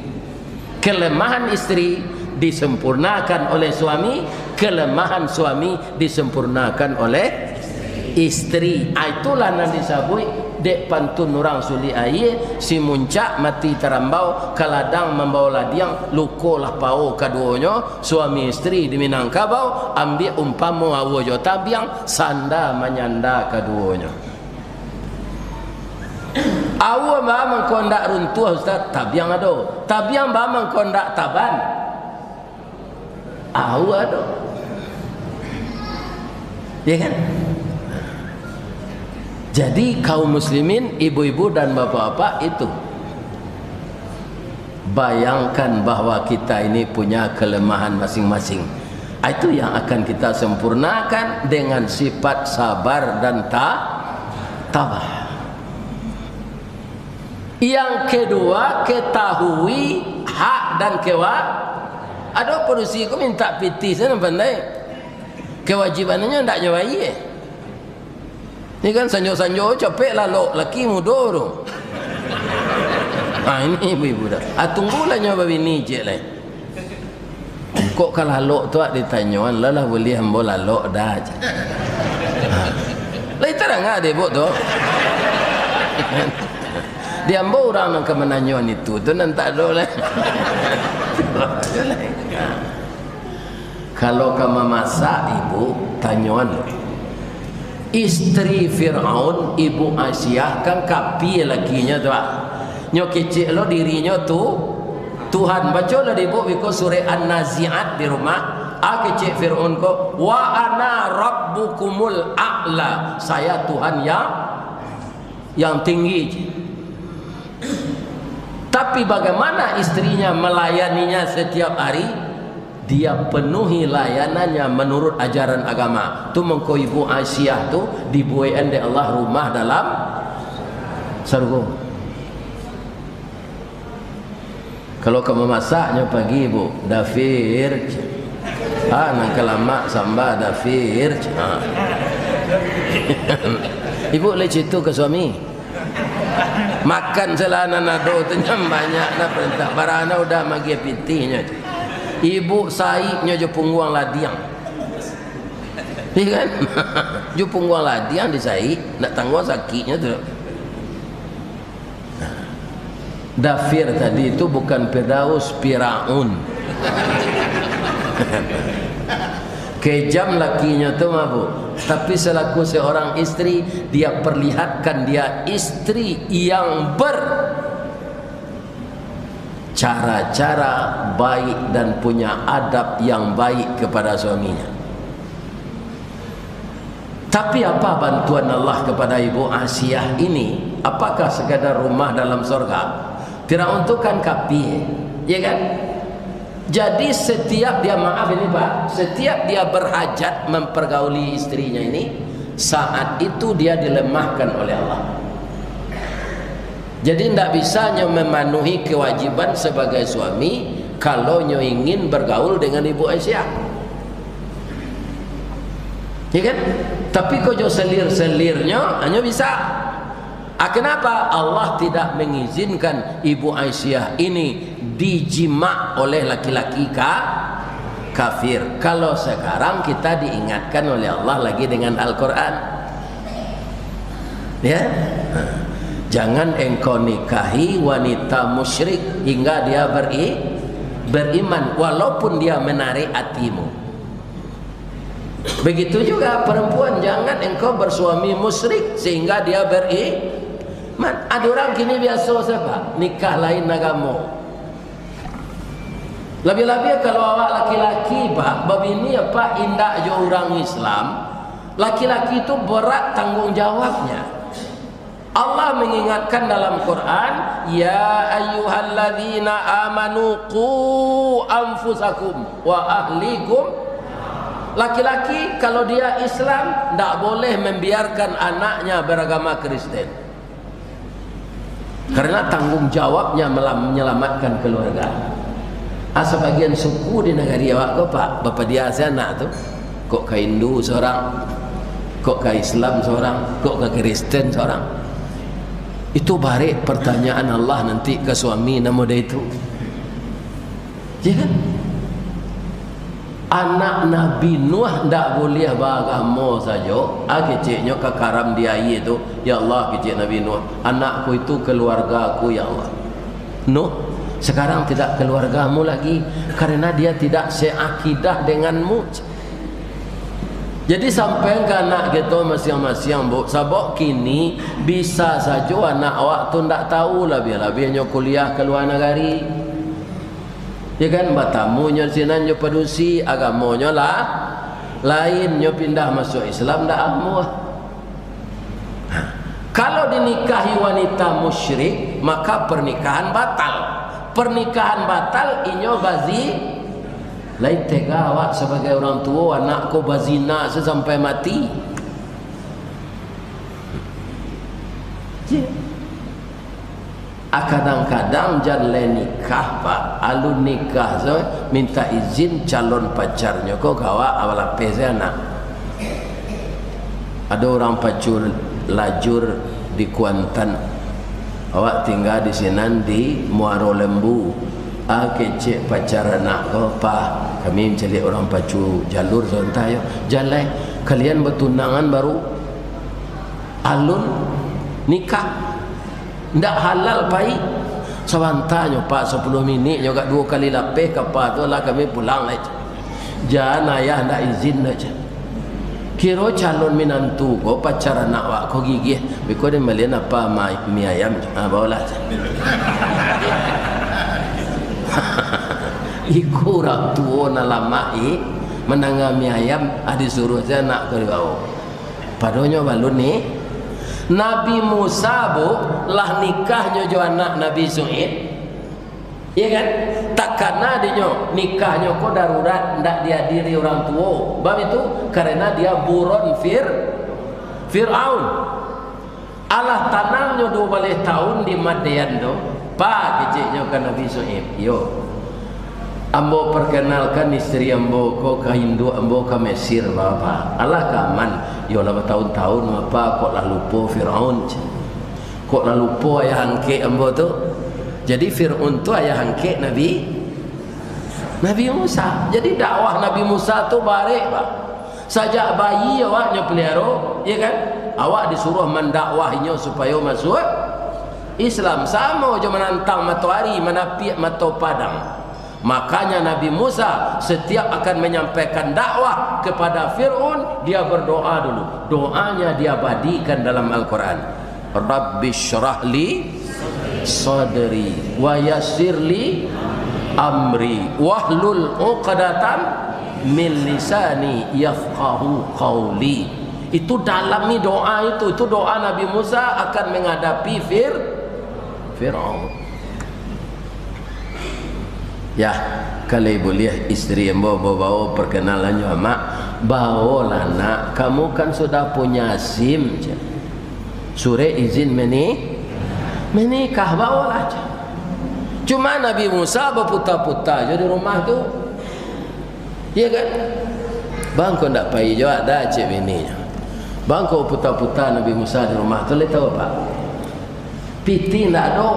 Kelemahan istri disempurnakan oleh suami, kelemahan suami disempurnakan oleh istri. Ah, itulah nan disabuik dek pantun urang Sulik Aia, si muncak mati tarambau, ka ladang mambawa ladiang, luko lah pao kaduonyo, suami istri di Minangkabau, ambiak umpamo aua jo tabiang, sanda manyanda kaduonyo. Aua baa mangko ndak runtuah, Ustaz? Tabiang ado. Tabiang baa mangko ndak taban? Aua ado. Ya kan? Jadi, kaum muslimin, ibu-ibu dan bapak-bapak, itu. Bayangkan bahwa kita ini punya kelemahan masing-masing. Ah, itu yang akan kita sempurnakan dengan sifat sabar dan ta-, tabah. Yang kedua, ketahui hak dan kewa-, ado padusi ko mintak pitih, sajo nan pandai. Kewajibannyo ndak nyo bayie. Ni kan sanjo-sanjo capek lalok laki mudo tu. Ha, ini ibu-ibu dah. Ah, tunggulah nyo babini ciek lai. Kok ka lalok tu, ak, ditanyoan, lah, lah buliah ambo lalok dah, cek. Ha. Lai tarang ah dek ibu tu. Di ambo urang nan ka mananyoan itu tu nan tak ado lai. Kalau ka mamasak, ibu, tanyoan. Istri Firaun, Ibu Asiah, kan kapie lakinyo tu, ah. Nyo kecek lo dirinyo tu Tuhan. Baco lo di ibu biko surek An-Nazi'at di rumah. Ah, kecek Firaun ko, "Wa ana rabbukumul a'la." Saya Tuhan yang, yang tinggi. Tapi bagaimana istrinya melayaninya setiap hari? Dia penuhi layanannya menurut ajaran agama. Tu mangko Ibu Asiah tu dibuekan dek Allah rumah dalam sarugo. Kalau ka mamasak nyo pagi, Bu, "Dafir." Ha, nan ka lamak samba, "Dafir." Ha. Ibu lai cito ka suami. Makan salah nan ado tu, nyo banyak dah parentah. Barana udah magiah pitihnyo. Ibu saiknyo jo pungguang ladiang. Iya kan? Jo pungguang ladiang disaik, ndak tangguang sakiknyo tu. Dafir tadi tu bukan Firdaus, Firaun. Kejam lakinyo tu mah, Bu. Tapi selaku seorang istri, dia perlihatkan dia istri yang ber-, cara-cara baik dan punya adab yang baik kepada suaminya. Tapi apa bantuan Allah kepada Ibu Asiah ini? Apakah sekadar rumah dalam sorga? Firaun tu kan kapie, ya kan? Jadi setiap dia, maaf ini Pak, setiap dia berhajat mempergauli istrinya ini, saat itu dia dilemahkan oleh Allah. Jadi ndak bisa nyo memenuhi kewajiban sebagai suami kalau nyo ingin bergaul dengan Ibu Aisyah. Ya kan? Tapi kok jo selir-selirnyo, hanyo bisa. Ah, kenapa Allah tidak mengizinkan Ibu Aisyah ini dijima oleh laki-laki ka-, kafir? Kalau sekarang kita diingatkan oleh Allah lagi dengan Al-Quran. Ya? Jangan engkau nikahi wanita musyrik hingga dia beri-, beriman, walaupun dia menarik hatimu. Begitu juga perempuan, jangan engkau bersuami musyrik sehingga dia beriman. Ada orang kini biaso sajo, Pak, nikah lain agamo. Labiah-labiah kalau awak laki-laki, Pak, babini, Pak, indak jo urang Islam, laki-laki tu berat tanggung jawabnya. Allah mengingatkan dalam Quran, "Ya ayyuhalladzina amanu qu anfusakum wa ahlikum." Laki-laki, kalau dia Islam, ndak boleh membiarkan anaknya beragama Kristen. Karena tanggung jawabnya melam-, menyelamatkan keluarga. Ah, sabagian suku di nagari awak ko, Pak, bapadia se anak tu. Kok ka Hindu sorang, kok ka Islam sorang, kok ka Kristen sorang. Itu barek pertanyaan Allah nanti ka suami nan model itu. Ya kan? Anak Nabi Nuh ndak buliah baagamo sajo, ah, keceknyo ka karam di aia tu, "Ya Allah," kecek Nabi Nuh, "anakku itu keluargaku, ya Allah." "Nuh, sekarang tidak keluargamu lagi, karena dia tidak seakidah denganmu." Jadi, sampaian ka anak kito masiang-masiang, Bu, sabab kini bisa sajo anak awak tu ndak tahu, labiah-labiahnyo kuliah ka lua nagari. Ya kan, batamunyo sinan jo padusi, agamonyo lah lain, nyo pindah masuak Islam, ndak amuah. Kalau dinikahi wanita musyrik, maka pernikahan batal. Pernikahan batal, inyo bazi-, lai tega awak sabagai urang tuo, anak ko bazina se sampai mati. Ya. Ah, kadang-kadang jan lai nikah, Pak. Alun nikah se, minta izin calon pacarnyo ko ka awak, awak lapeh se anak. Ado urang pacu lajur di Kuantan. Awak tingga di sinan di Muaro Lembu. Ah, kecek pacar anak ko, "Pa, kami mancaliak urang pacu jalur sabanta yo." "Jan lai, kalian batunangan baru alun nikah. Ndak halal pai." "Sabanta nyo, Pa, sapuluah minik nyo, agak duo kali lapeh ka Pa tu lah kami pulang lai." "Jan, ayah ndak izin doh," cek. "Kiro calon minantu ko pacar anak wak ko gigiah. Beko den balian apa ma-, mi ayam, ha, baolah," cek. Iko urang tuo nan lamah, eh, mandanga mi ayam, ah, disuruah se anak ko dibao. Padonyo balun ni, Nabi Musa, Bu, lah nikahnyo jo anak Nabi Su'aib. Iya kan? Takana dinyo, nikahnyo ko darurat, ndak dihadiri urang tuo. Bab itu, karena dia buron Fir-, Fir'aun. Alah tanangnyo duo baleh taun di Madian tu, "Pa," keceknyo ka Nabi Su'aib, "Yo, ambo perkenalkan istri ambo ko ka induak ambo ka Mesir, Bapak. Alah ka aman, yo lah bataun-taun, Bapak, kok lah lupo Fir'aun, cek. Kok lah lupo ayah angkek ambo tu." Jadi Fir'aun tu ayah angkek Nabi, Nabi Musa. Jadi dakwah Nabi Musa tu barek, Pak. Sajak bayi awaknyo peliharo, iya kan? Awak disuruah mandakwah inyo supayo masuak Islam. Samo jo manantang matoari manapiak mato padang. Makanya Nabi Musa setiap akan menyampaikan dakwah kepada Fir'aun, dia berdoa dulu. Doanya diabadikan dalam Al-Quran. "Rabbi syrah li sadri, wa yassir li amri, wahlul uqdatam min lisani yafqahu qauli." Itu dalam ni doa itu, itu doa Nabi Musa akan menghadapi Fir-, Firaun. "Ya, kalau buliah istri ambo bao perkenalan jo amak." "Baolah nak, kamu kan sudah punya SIM," cek. "Surek izin meni-, menikah, baolah," cek. Cuma Nabi Musa baputa-puta jo di rumah tu. Iya kan? "Bang, kok ndak pai jo ado," cek bininyo. "Bang, kok puta-puta Nabi Musa di rumah tu, lai tahu, Pak? Pitih ndak ado."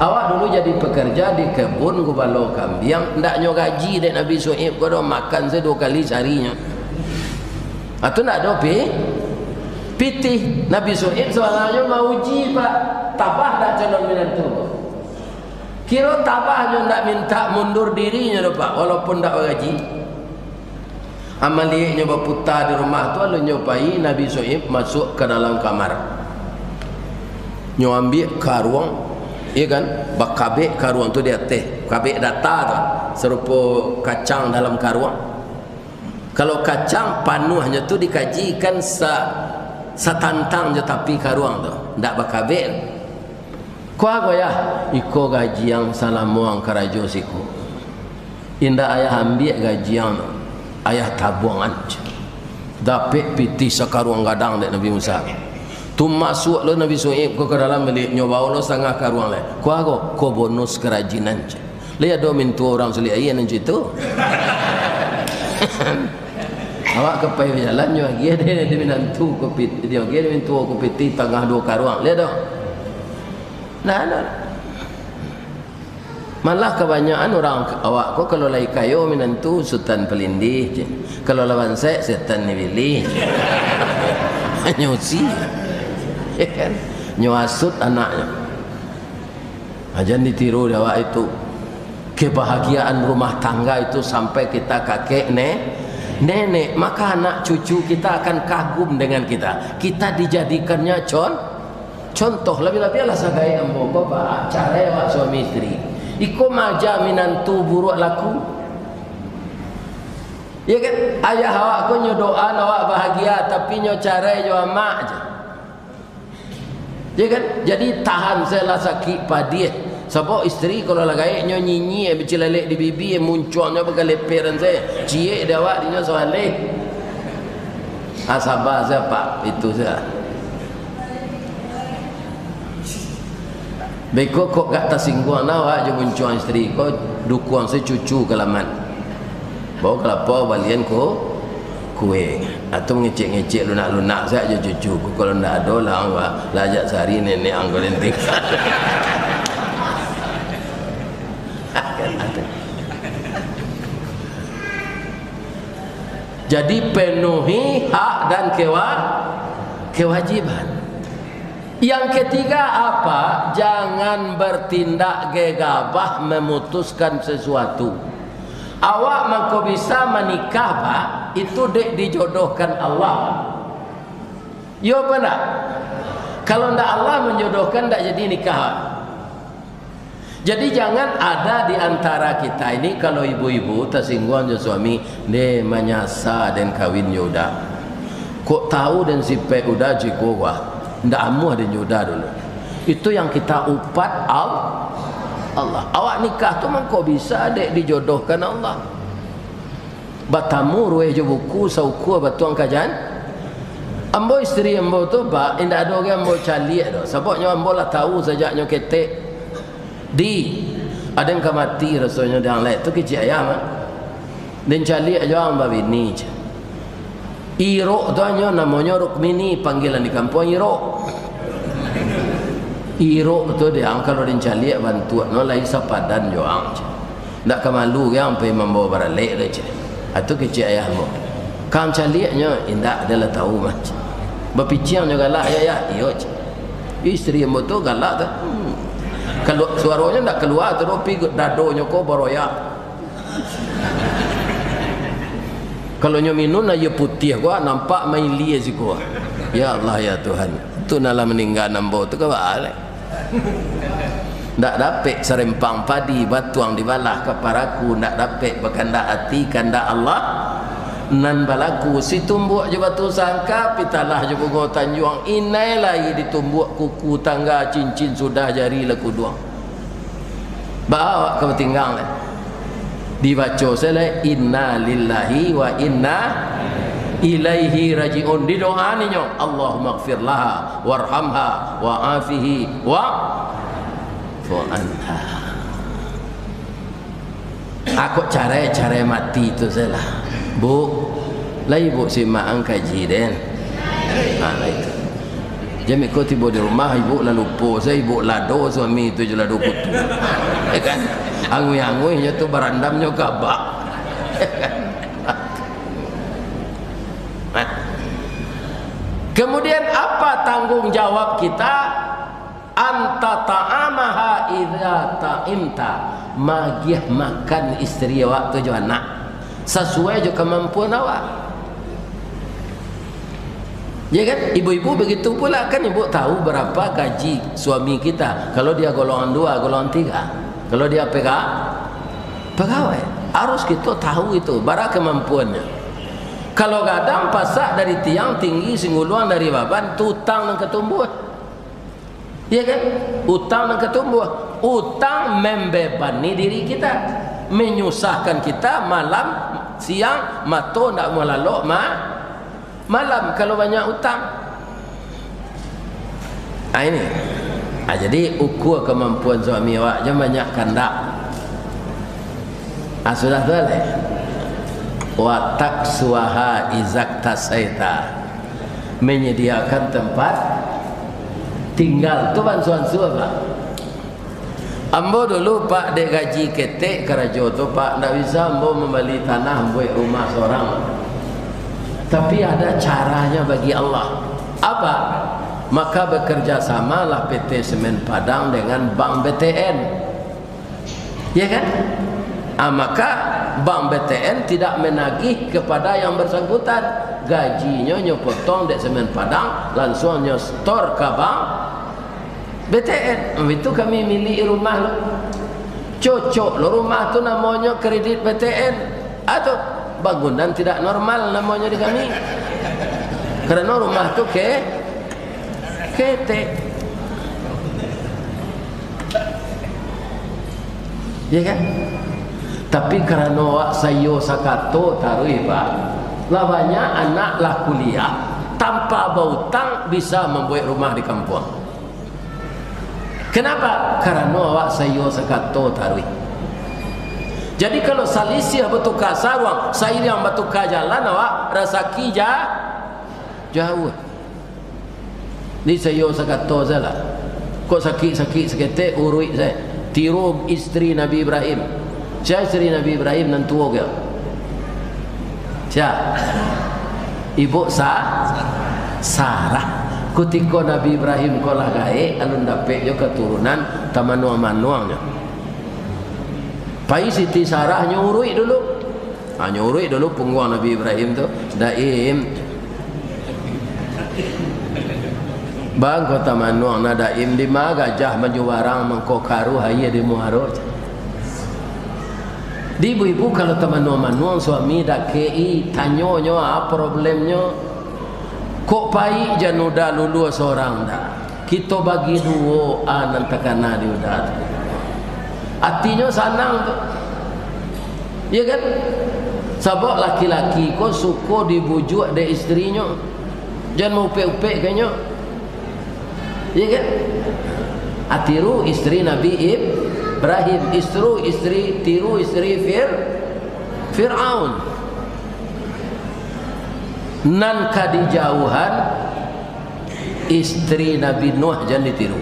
Awak dulu jadi pekerja di kebun, gubalo kambiang, ndak nyo gaji dek Nabi Su'aib ko doh, makan se duo kali sarinyo. Atu ndak ado pi-, pitih. Nabi Su'aib sabananyo mauji, Pak, tabah ndak calon minantu ko. Kiro tabahnyo ndak mintak mundur dirinyo doh, Pak, walaupun ndak bagaji. Amaliaknyo baputa di rumah tu, alunyo pai, Nabi Su'aib masuak ka dalam kamar. Nyo ambiak karuang, iya kan, bakabek karuang tu di ateh, kabek data tu, sarupo kacang dalam karuang. Kalau kacang panuahnyo tu dikajikan sa-, satantang jo tapi karuang tu, ndak bakabek. "Ko ago, Yah?" "Iko gajiang salamo ang karajo siko. Indak ayah ambiak gajiang tu, ayah tabuangan," cek. Dapek pitih sakaruang gadang dek Nabi Musa. Tu masuak lo Nabi Su'aib ko ka dalam baliak, nyo bao lo satangah karuang lai. "Ko ago?" "Ko bonus karajinan," cek. Lai ado mintuo urang Sulik Aia nan cak itu? Awak ka pai bajalan, nyo agiah dek minantu ko pit-, nyo agiah dek mintuo ko pitih tangah duo karuang. Lai ado? Nah, nah. Malah kabanyakan urang awak ko kalau lai kayo minantu Sutan Palindih, cek. Kalau lah bansaik, setan ni bilih, cek. Nyo usi. Ya kan? Nyo asut anaknyo. Ha, jan ditiru dek awak itu. Kebahagiaan rumah tangga itu sampai kita kakek ne-, nenek, maka anak cucu kita akan kagum dengan kita. Kita dijadikannya con-, contoh. Labiah-labiah lah sagai ambo ko, Pak, carai awak suami isteri. Iko ma aja minantu buruak laku. Ya kan? Ayah awak ko nyo doaan awak bahagia, tapi nyo carai jo amak je. Ya kan? Jadi, tahan se lah sakik padiah. Sabab isteri kalau lah gaek nyo nyinyia, bacilalek di bibia, muncuangnyo bagaleperan se. Ciek dek awak dinyo sabaleh. Ah, saba se, Pak. Itu se. Beko kok gak tasingguang nah awak jo muncuang isteri ko, dukuang se cucu ka laman. Bao kalapa balian ko, Weh, atau ngecek-ngecek lunak-lunak sajo cucuku, kalau ndak ado lah, wah, lah jak sari nenek ang ko lenteng. Jadi, penuhi hak dan kewa-, kewajiban. Yang ketiga apa? Jangan bertindak gegabah memutuskan sesuatu. Awak mangko bisa manikah, Pak, itu dek dijodohkan Allah. Yo apa ndak? Kalau ndak Allah menjodohkan, ndak jadi nikah. Jadi, jangan ada di antara kita ini, kalau ibu-ibu tasingguang jo suami, "Deh, manyasa den kawin jo uda. Kok tahu den sipek uda ciko wah, ndak amuah den jo uda dulu." Itu yang kita upat Al-, Allah. Awak nikah tu mangko bisa dek dijodohkan Allah. Batamu ruweh jo buku, saukua batuang kajan. Ambo isteri ambo tu, Pak, indak ado gai ambo caliak doh, sababnyo ambo lah tahu sajak nyo ketek. Di, aden ka mati rasonyo di ang lai tu kecek ayah mah. Den caliak jo ang babini, ceh. Irok tu anyo namonyo Rukmini, panggilan di kampuang Irok. Irok tu di ang kalau den caliak bantuak no lai sapadan jo ang, ceh. Ndak ka malu gai ang pai mambawa baralek lai, ceh. Atu kecek ayah ambo. Kang caliaknyo, indak, den lah tahu mah, ceh. Bapiciang nyo galak, ya, ya, iyo, ceh. Isteri ambo tu galak tu. Hmm. Kalu-, suaronyo ndak kalua tu doh, pi dadonyo ko baroyak. Kalau nyo minun aia putiah ko, nampak mailia siko. Ya Allah, ya Tuhan. Tu nan lah maningga ambo tu ka baa lai. Ndak dapek sarempang padi batuang dibalah ka paraku, ndak dapek bakandak ati kandak Allah nan balaku. Situmbuak jo batu sangka, pitalah jo bungo tanjuang, inai lai ditumbuak kuku tangga, cincin sudah jari lah kuduang. Baa awak ka batinggang lai. Dibaco sajo lai, "Inna lillahi wa inna ilaihi raji'un." Didoa ninyo, "Allahummaghfir laha, warhamha, wa afihi, wa'fu anha." Ako carai-carai mati tu sajolah. Bu, lai ibu simak ang kaji den. Ha, lai tu. Jan beko tibo di rumah, ibu lah lupo, sa ibu lado suami tu jo lado kutu. Ya kan? Anguih-anguihnyo tu barandamnyo ka bak. Ya kan? Nah. Kemudian apa tanggung jawab kita? Anta ta'amaha idza ta'imta, magiah makan isteri awak tu jo anak, sasuai jo kamampuan awak. Ya kan? Ibu-ibu begitu pula, kan ibu tahu berapa gaji suami kita. Kalau dia golongan dua, golongan tiga. Kalau dia pega-, pegawai, harus kita tahu itu, bara kamampuannya. Kalau gadang pasak dari tiang, tinggi singguluang dari baban, tu utang nan ka tumbuah. Ya kan? Utang nan ka tumbuah. Utang membebani diri kita, menyusahkan kita malam, siang, mato ndak amuah lalok ma-, malam kalau banyak utang. Ah, ini. Ah, jadi, ukua kamampuan suami awak, jan banyak kandak. Ah, sudah tu lai. Wa taksuha izaktasaita. Menyediakan tempat tinggal tu bansuan-suan, Pak. Ambo dulu, Pak, dek gaji ketek karajo tu, Pak, ndak bisa ambo mambali tanah, mambuek rumah sorang. Tapi ada caranya bagi Allah. Apa? Maka bekerja samalah P T Semen Padang dengan Bank B T N. Ya kan? Ah, maka Bank B T N tidak menagih kepada yang bersangkutan. Gajinyo nyo potong dek Semen Padang, lansuang nyo store ka Bank B T N. Hmm, itu kami milik rumah lo. Cocok lo rumah tu namonyo kredit B T N. Atau bangunan tidak normal namonyo di kami. Karano rumah tu ke-, ketek. Ya kan? Tapi karano awak saiyo sakato taruih, Pak. Lah banyak anak lah kuliah, tanpa bautang bisa mambuek rumah di kampuang. Kenapa? Karano awak saiyo sakato taruih. Jadi, kalau salisiah batuka saruang, sairiang batuka jalan, awak rasaki ja-, jauah. Ni sayo sakato sajolah. Kok sakik-sakik saketek, uruik sajo. Tiru isteri Nabi Ibrahim. Sia isteri Nabi Ibrahim nan tuo ko? Sia? Ibu Sa-, Sarah. Kutiko Nabi Ibrahim ko lah gaek, alun dapek jo katurunan, tamanuang-manuangnyo. Pai Siti Sarah nyo uruik dulu. Ha, nyo uruik dulu pungguang Nabi Ibrahim tu. Daim. Bang, kota manuang na Daim, di ma gajah manjubarang mangko karuah aia di muaro. Di ibu-ibu, kalau tamanuang-manuang suami dakek-i, tanyonyo, ah, problemnyo. Kok pai jan uda lulua sorang dah. Kito bagi duo, ah, nan takana di uda tu. Atinyo sanang tu. Iya kan? Sabab laki-laki ko suko dibujuak dek isterinyo. Jan maupek-upek ka inyo. Iya kan? Atiru isteri Nabi Ibrahim, istru isteri, tiru isteri Fir-, Fir'aun. Nan ka dijauhan, isteri Nabi Nuh jan ditiru.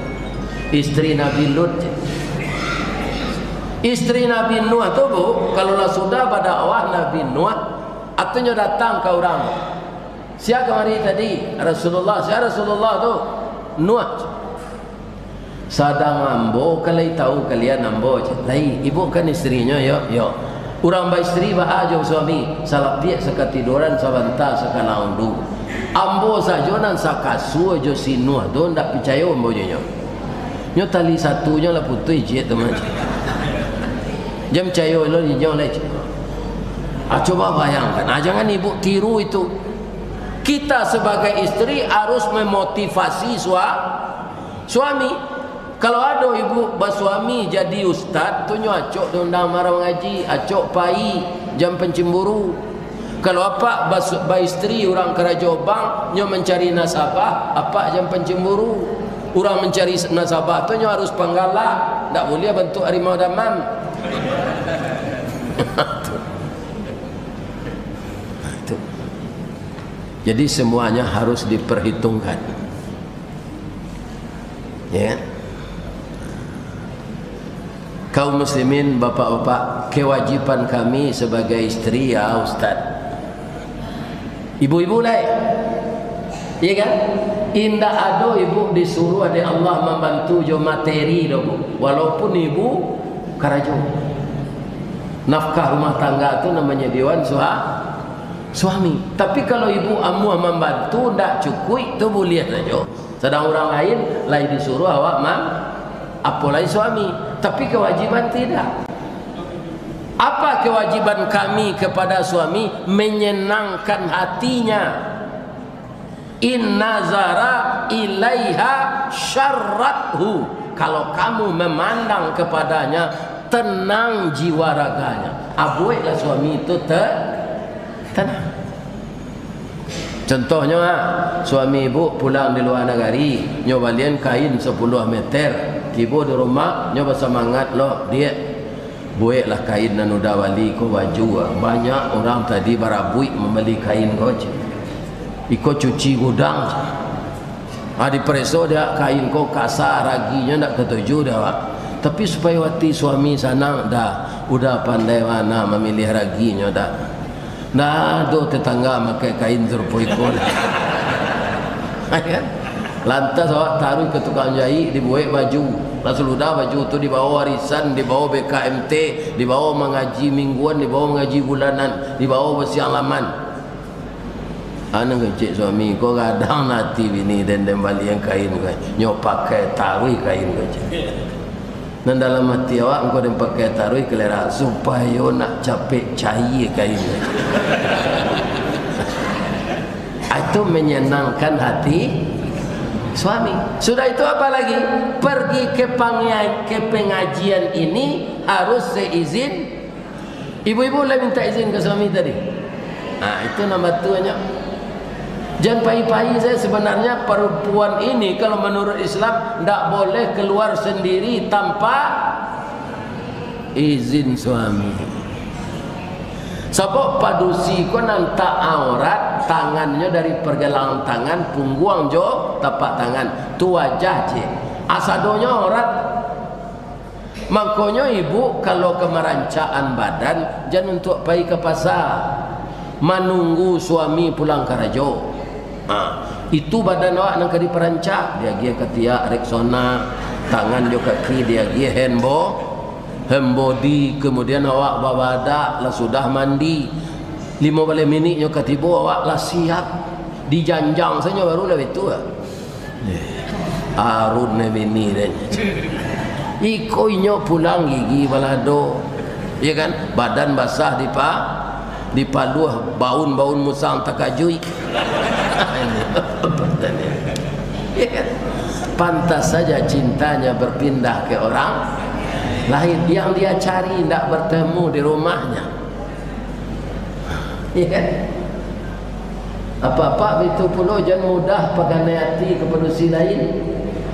Isteri Nabi Lut. Isteri Nabi Nuh tu, Bu, kalau lah sudah badakwah Nabi Nuh, atunyo datang ka urang. Sia kamari tadi? Rasulullah. Sia Rasulullah tu? Nuh. Sadang ambo ka lai tahu kalian ambo, cek. Lai, ibu kan isterinyo, yo, yo. Urang baisteri baa jo suami, salapiak sakatiduran, sabanta sakana udu. Ambo sajo nan sakasua jo si Nuh tu, ndak picayo ambo jo nyo. Nyo tali satunyo lah putuih ciek tu mah, cek. Jan picayo lo inyo lai, cek. Ah, coba bayangkan, ah, jangan ibu tiru itu. Kita sebagai isteri harus memotivasi sua-, suami. Kalau ado ibu basuami jadi ustad, tu nyo acok diundang maro mangaji, acok pai, jan pancemburu. Kalau apak bas-, baisteri urang karajo bank, nyo mancari nasabah, apak jan pancemburu. Urang mancari s-, nasabah tu nyo harus panggalak, ndak buliah bantuak harimau damam. Nah, itu. Jadi, semuanya harus diperhitungkan. Ya. Kaum muslimin, bapak-bapak, kewajiban kami sebagai isteri, ya, Ustaz. Ibu-ibu lai. Iya kan? Indak ado ibu disuruh dek Allah mambantu jo materi doh, Bu. Walaupun ibu karajo. Nafkah rumah tangga tu nan manyadiakan sua-, suami. Tapi kalau ibu amuah mambantu, ndak cukuik, tu buliah sajo. Sadang urang lain lai disuruh awak ma-, apo lai suami. Tapi kewajiban tidak. Apa kewajiban kami kepada suami? Menyenangkan hatinya. In nazara ilaiha syarrathu. Kalau kamu memandang kepadanya, tenang jiwa raganya. Abueklah suami itu te-, tenang. Contohnyo, ha, suami ibu pulang di lua nagari, nyo balian kain sapuluah meter, tibo di rumah, nyo basamangat lo, "Diak, bueklah kain nan uda bali ko baju, ah. Banyak urang tadi barabuik mambali kain ko," cek. "Iko cuci gudang," cek. Ah, dipareso dek awak kain ko kasa, raginyo ndak katuju dek awak. Tapi supayo ati suami sanang, dah, uda pandai bana mamiliah raginyo, dah. Ndak ado tetangga makai kain sarupo iko, dah. Kan? Lantas awak taruih ka tukang jaik, dibuek baju. Lah saludah baju tu dibawo arisan, dibawo B K M T, dibawo mangaji mingguan, dibawo mangaji bulanan, dibawo basiang laman. Anu kecek suami, ko gadang ati bini den, den balian kain ko, nyo pakai taruih kain ko, cek. Nan dalam ati awak, engko den pakai taruih kalera, supayo nak capek caia kain ko, cek. Itu menyenangkan hati suami. Sudah itu apa lagi? Pergi ke pangia-, ke pengajian ini harus seizin Ibu-ibu lah minta izin ke suami tadi. Nah, itu nan batuanyo. Jan pai-pai sajo, sebenarnya perempuan ini kalau menurut Islam ndak boleh keluar sendiri tanpa izin suami. Sabab padusi ko nan tak aurat, tangannyo dari pergelangan tangan, pungguang jo tapak tangan, tu wajah ciek. Asadonyo aurat. Mangkonyo ibu kalau ka marancaan badan, jan untuak pai ka pasa, manunggu suami pulang karajo. Ha, itu badan awak nan ka diparancak, diagiah katiak Rexona, tangan jo kaki diagiah hand bo-, hand body, kemudian awak babadak, lah sudah mandi, limo baleh minik nyo ka tibo, awak lah siap, dijanjang sajo baru lah itu lah. Arun ne bini den. Iko inyo pulang gigi balado. Ya kan? Badan basah dipa-, dipaluah, baun-baun musang takajuik. Ya kan? Pantas saja cintanya berpindah ke orang lain. Yang dia cari ndak bertemu di rumahnya. Ya kan? Apak-apak bitu pulo, jan mudah paganai ati ka padusi lain.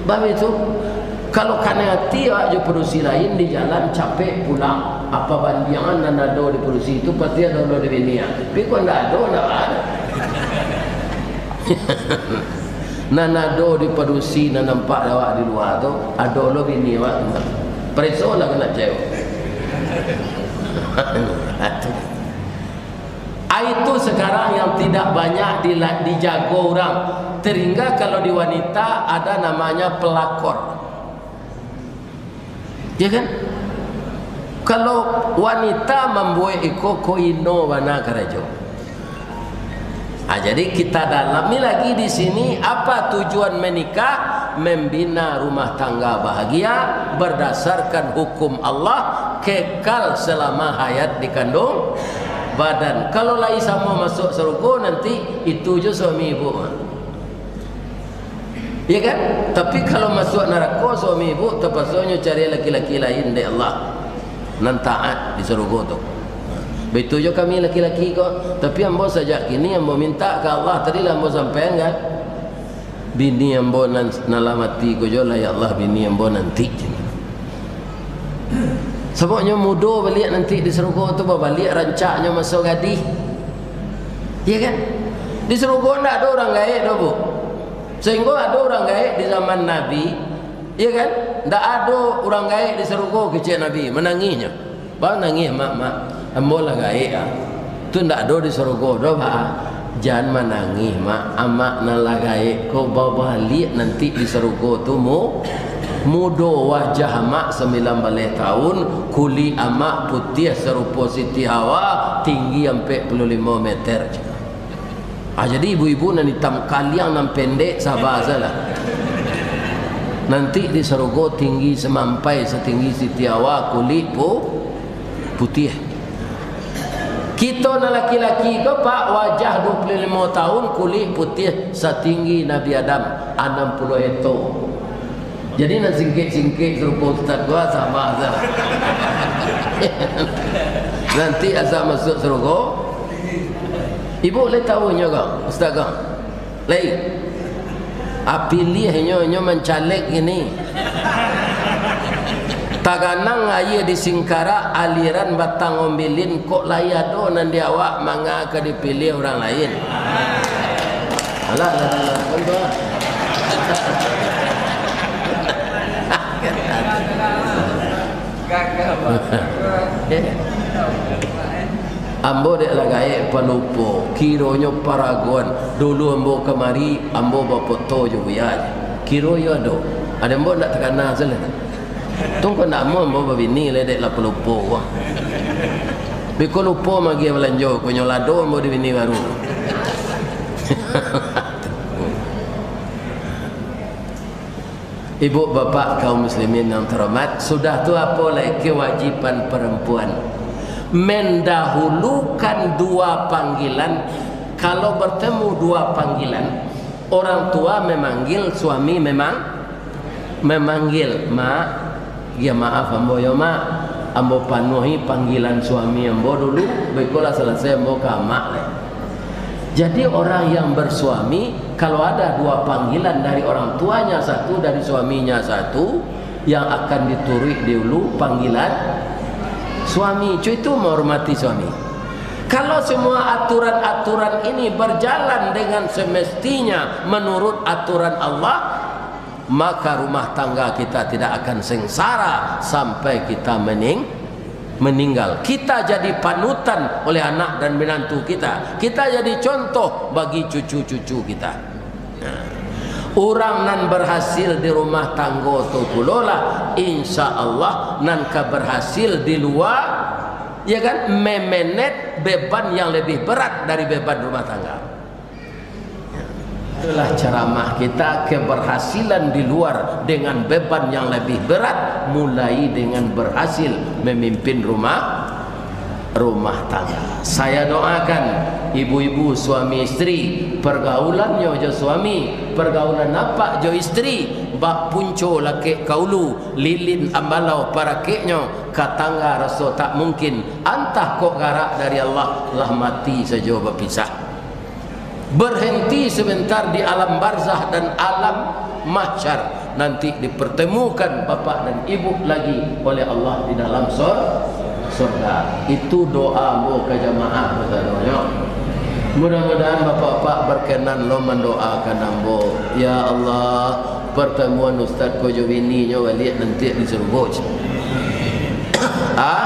Bah bitu, kalau kanai ati awak jo padusi lain di jalan capek pulang, apa bandiangan nan ado di padusi tu, pasti ado lo di bini awak. Tapi kok ndak ado, ndak ado. Nan ado di padusi nan nampak awak di lua tu, ado lo bini awak tu. Paresolah kena cewek. Ah, itu sekarang yang tidak banyak dila-, dijago orang. Sehingga kalau di wanita ada namanya pelakor. Ya kan? Kalau wanita mambuek iko, ko ino bana karajo. Ah, jadi kita dalami lagi di sini, apa tujuan menikah? Membina rumah tangga bahagia berdasarkan hukum Allah, kekal selama hayat dikandung badan. Kalau lai samo masuk sarugo nanti, itu jo suami ibu. Ya kan? Tapi kalau masuk narako, suami ibu tapasonyo cari laki-laki lain dek Allah, nan taat di sarugo tu. Baitu jo kami laki-laki ko. Tapi ambo sajak kini, ambo minta ka Allah, tadi lah ambo sampaian kan. Bini ambo nan, nan lah mati ko jo lah, ya Allah, bini ambo nanti. Sababnyo mudo baliak nanti di sarugo tu, babaliak rancaknyo maso gadih. Ya kan? Di sarugo ndak ado urang gaek doh, Bu. Sahinggo ado urang gaek di zaman Nabi, ya kan? Ndak ado urang gaek di sarugo, kecek Nabi, manangihnyo. Ba nangih, "Mak, mak, ambo lah gaek ah." Tu ndak ado di sarugo doh, Pak. Jan manangih, Mak. Amak nan lah gaek ko babaliak nanti di sarugo tu, mu-, mudo wajah amak sambilan baleh taun, kulik amak putiah sarupo Siti Hawa, tinggi ampek puluah limo meter. Ah, jadi ibu-ibu nan itam kaliang, nan pendek, saba sajolah. Nanti di sarugo tinggi samampai satinggi Siti Hawa, kulik pu-, putiah. Kito nan laki-laki ko, Pak, wajah dua puluh limo taun, kulik putiah satinggi Nabi Adam, anam puluah eto. Jadi nan singkek-singkek sarupo ustaz ko, saba sajolah. Nanti asa masuk sarugo. Ibu lai tahu nyo ko, ustaz ko? Lai. Ah, piliahnyo, nyo mancaleg kini. Taganang aia di Singkarak, aliran Batang Ombilin, kok lai ado nan di awak manga ka dipiliah urang lain? Alah, alah, alah, alah. Ambo dek lah gaek palupo, kironyo paragon. Dulu ambo kamari, ambo bafoto jo buya. Kiro iyo ado. Ado ambo ndak takana salah. Tungko ndak amuah ambo babini lai dek lah palupo. Biko lupo magiah balanjo, konyo lado ambo di bini baru. Ibu bapak kaum muslimin yang terhormat, sudah tu apo lai kewajiban perempuan? Mendahulukan dua panggilan. Kalau bertemu dua panggilan, orang tua memanggil, suami memang memanggil, "Mak, ya maaf ambo yo, Mak, ambo panuhi panggilan suami ambo dulu, beko lah salasai ambo ka Amak lai." Jadi, orang yang bersuami, kalau ada dua panggilan, dari orang tuanya satu, dari suaminya satu, yang akan dituruik dulu panggilan suami. Cuy, itu menghormati suami. Kalau semua aturan-aturan ini berjalan dengan semestinya menurut aturan Allah, maka rumah tangga kita tidak akan sengsara sampai kita mening-, meninggal. Kita jadi panutan oleh anak dan menantu kita. Kita jadi contoh bagi cucu-cucu kita. Nah, urang nan berhasil di rumah tanggo tu pulolah, insya Allah, nan ka berhasil di luar, ya kan, memenet beban yang lebih berat dari beban rumah tangga. Itulah ceramah kita, keberhasilan di luar dengan beban yang lebih berat, mulai dengan berhasil memimpin rumah, rumah tangga. Saya doakan ibu-ibu suami istri, pergaulannyo jo suami, pergaulan apak jo istri, bak punco lakek ka ulu, lilin ambalau parakeknyo, ka tangga raso tak mungkin, antah kok garak dari Allah, lah mati sajo bapisah. Berhenti sebentar di alam barzah dan alam mahsyar. Nanti dipertemukan bapak dan ibu lagi oleh Allah di dalam sor-, sorga. Itu doa ambo ka jamaah basadonyo. Mudah-mudahan bapak-bapak berkenan lo mandoakan ambo. Ya Allah, pertemuan ustaz ko jo bininyo baliak nanti di surga. Ah?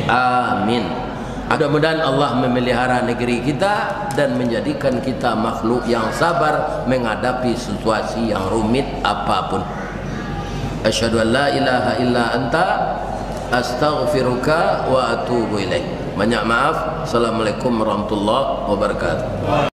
Amin. Mudah-mudahan Allah memelihara negeri kita dan menjadikan kita makhluk yang sabar menghadapi situasi yang rumit apapun. Asyhadu an la ilaha illa anta, astaghfiruka wa atubu ilaik. Banyak maaf. Assalamualaikum warahmatullahi wabarakatuh.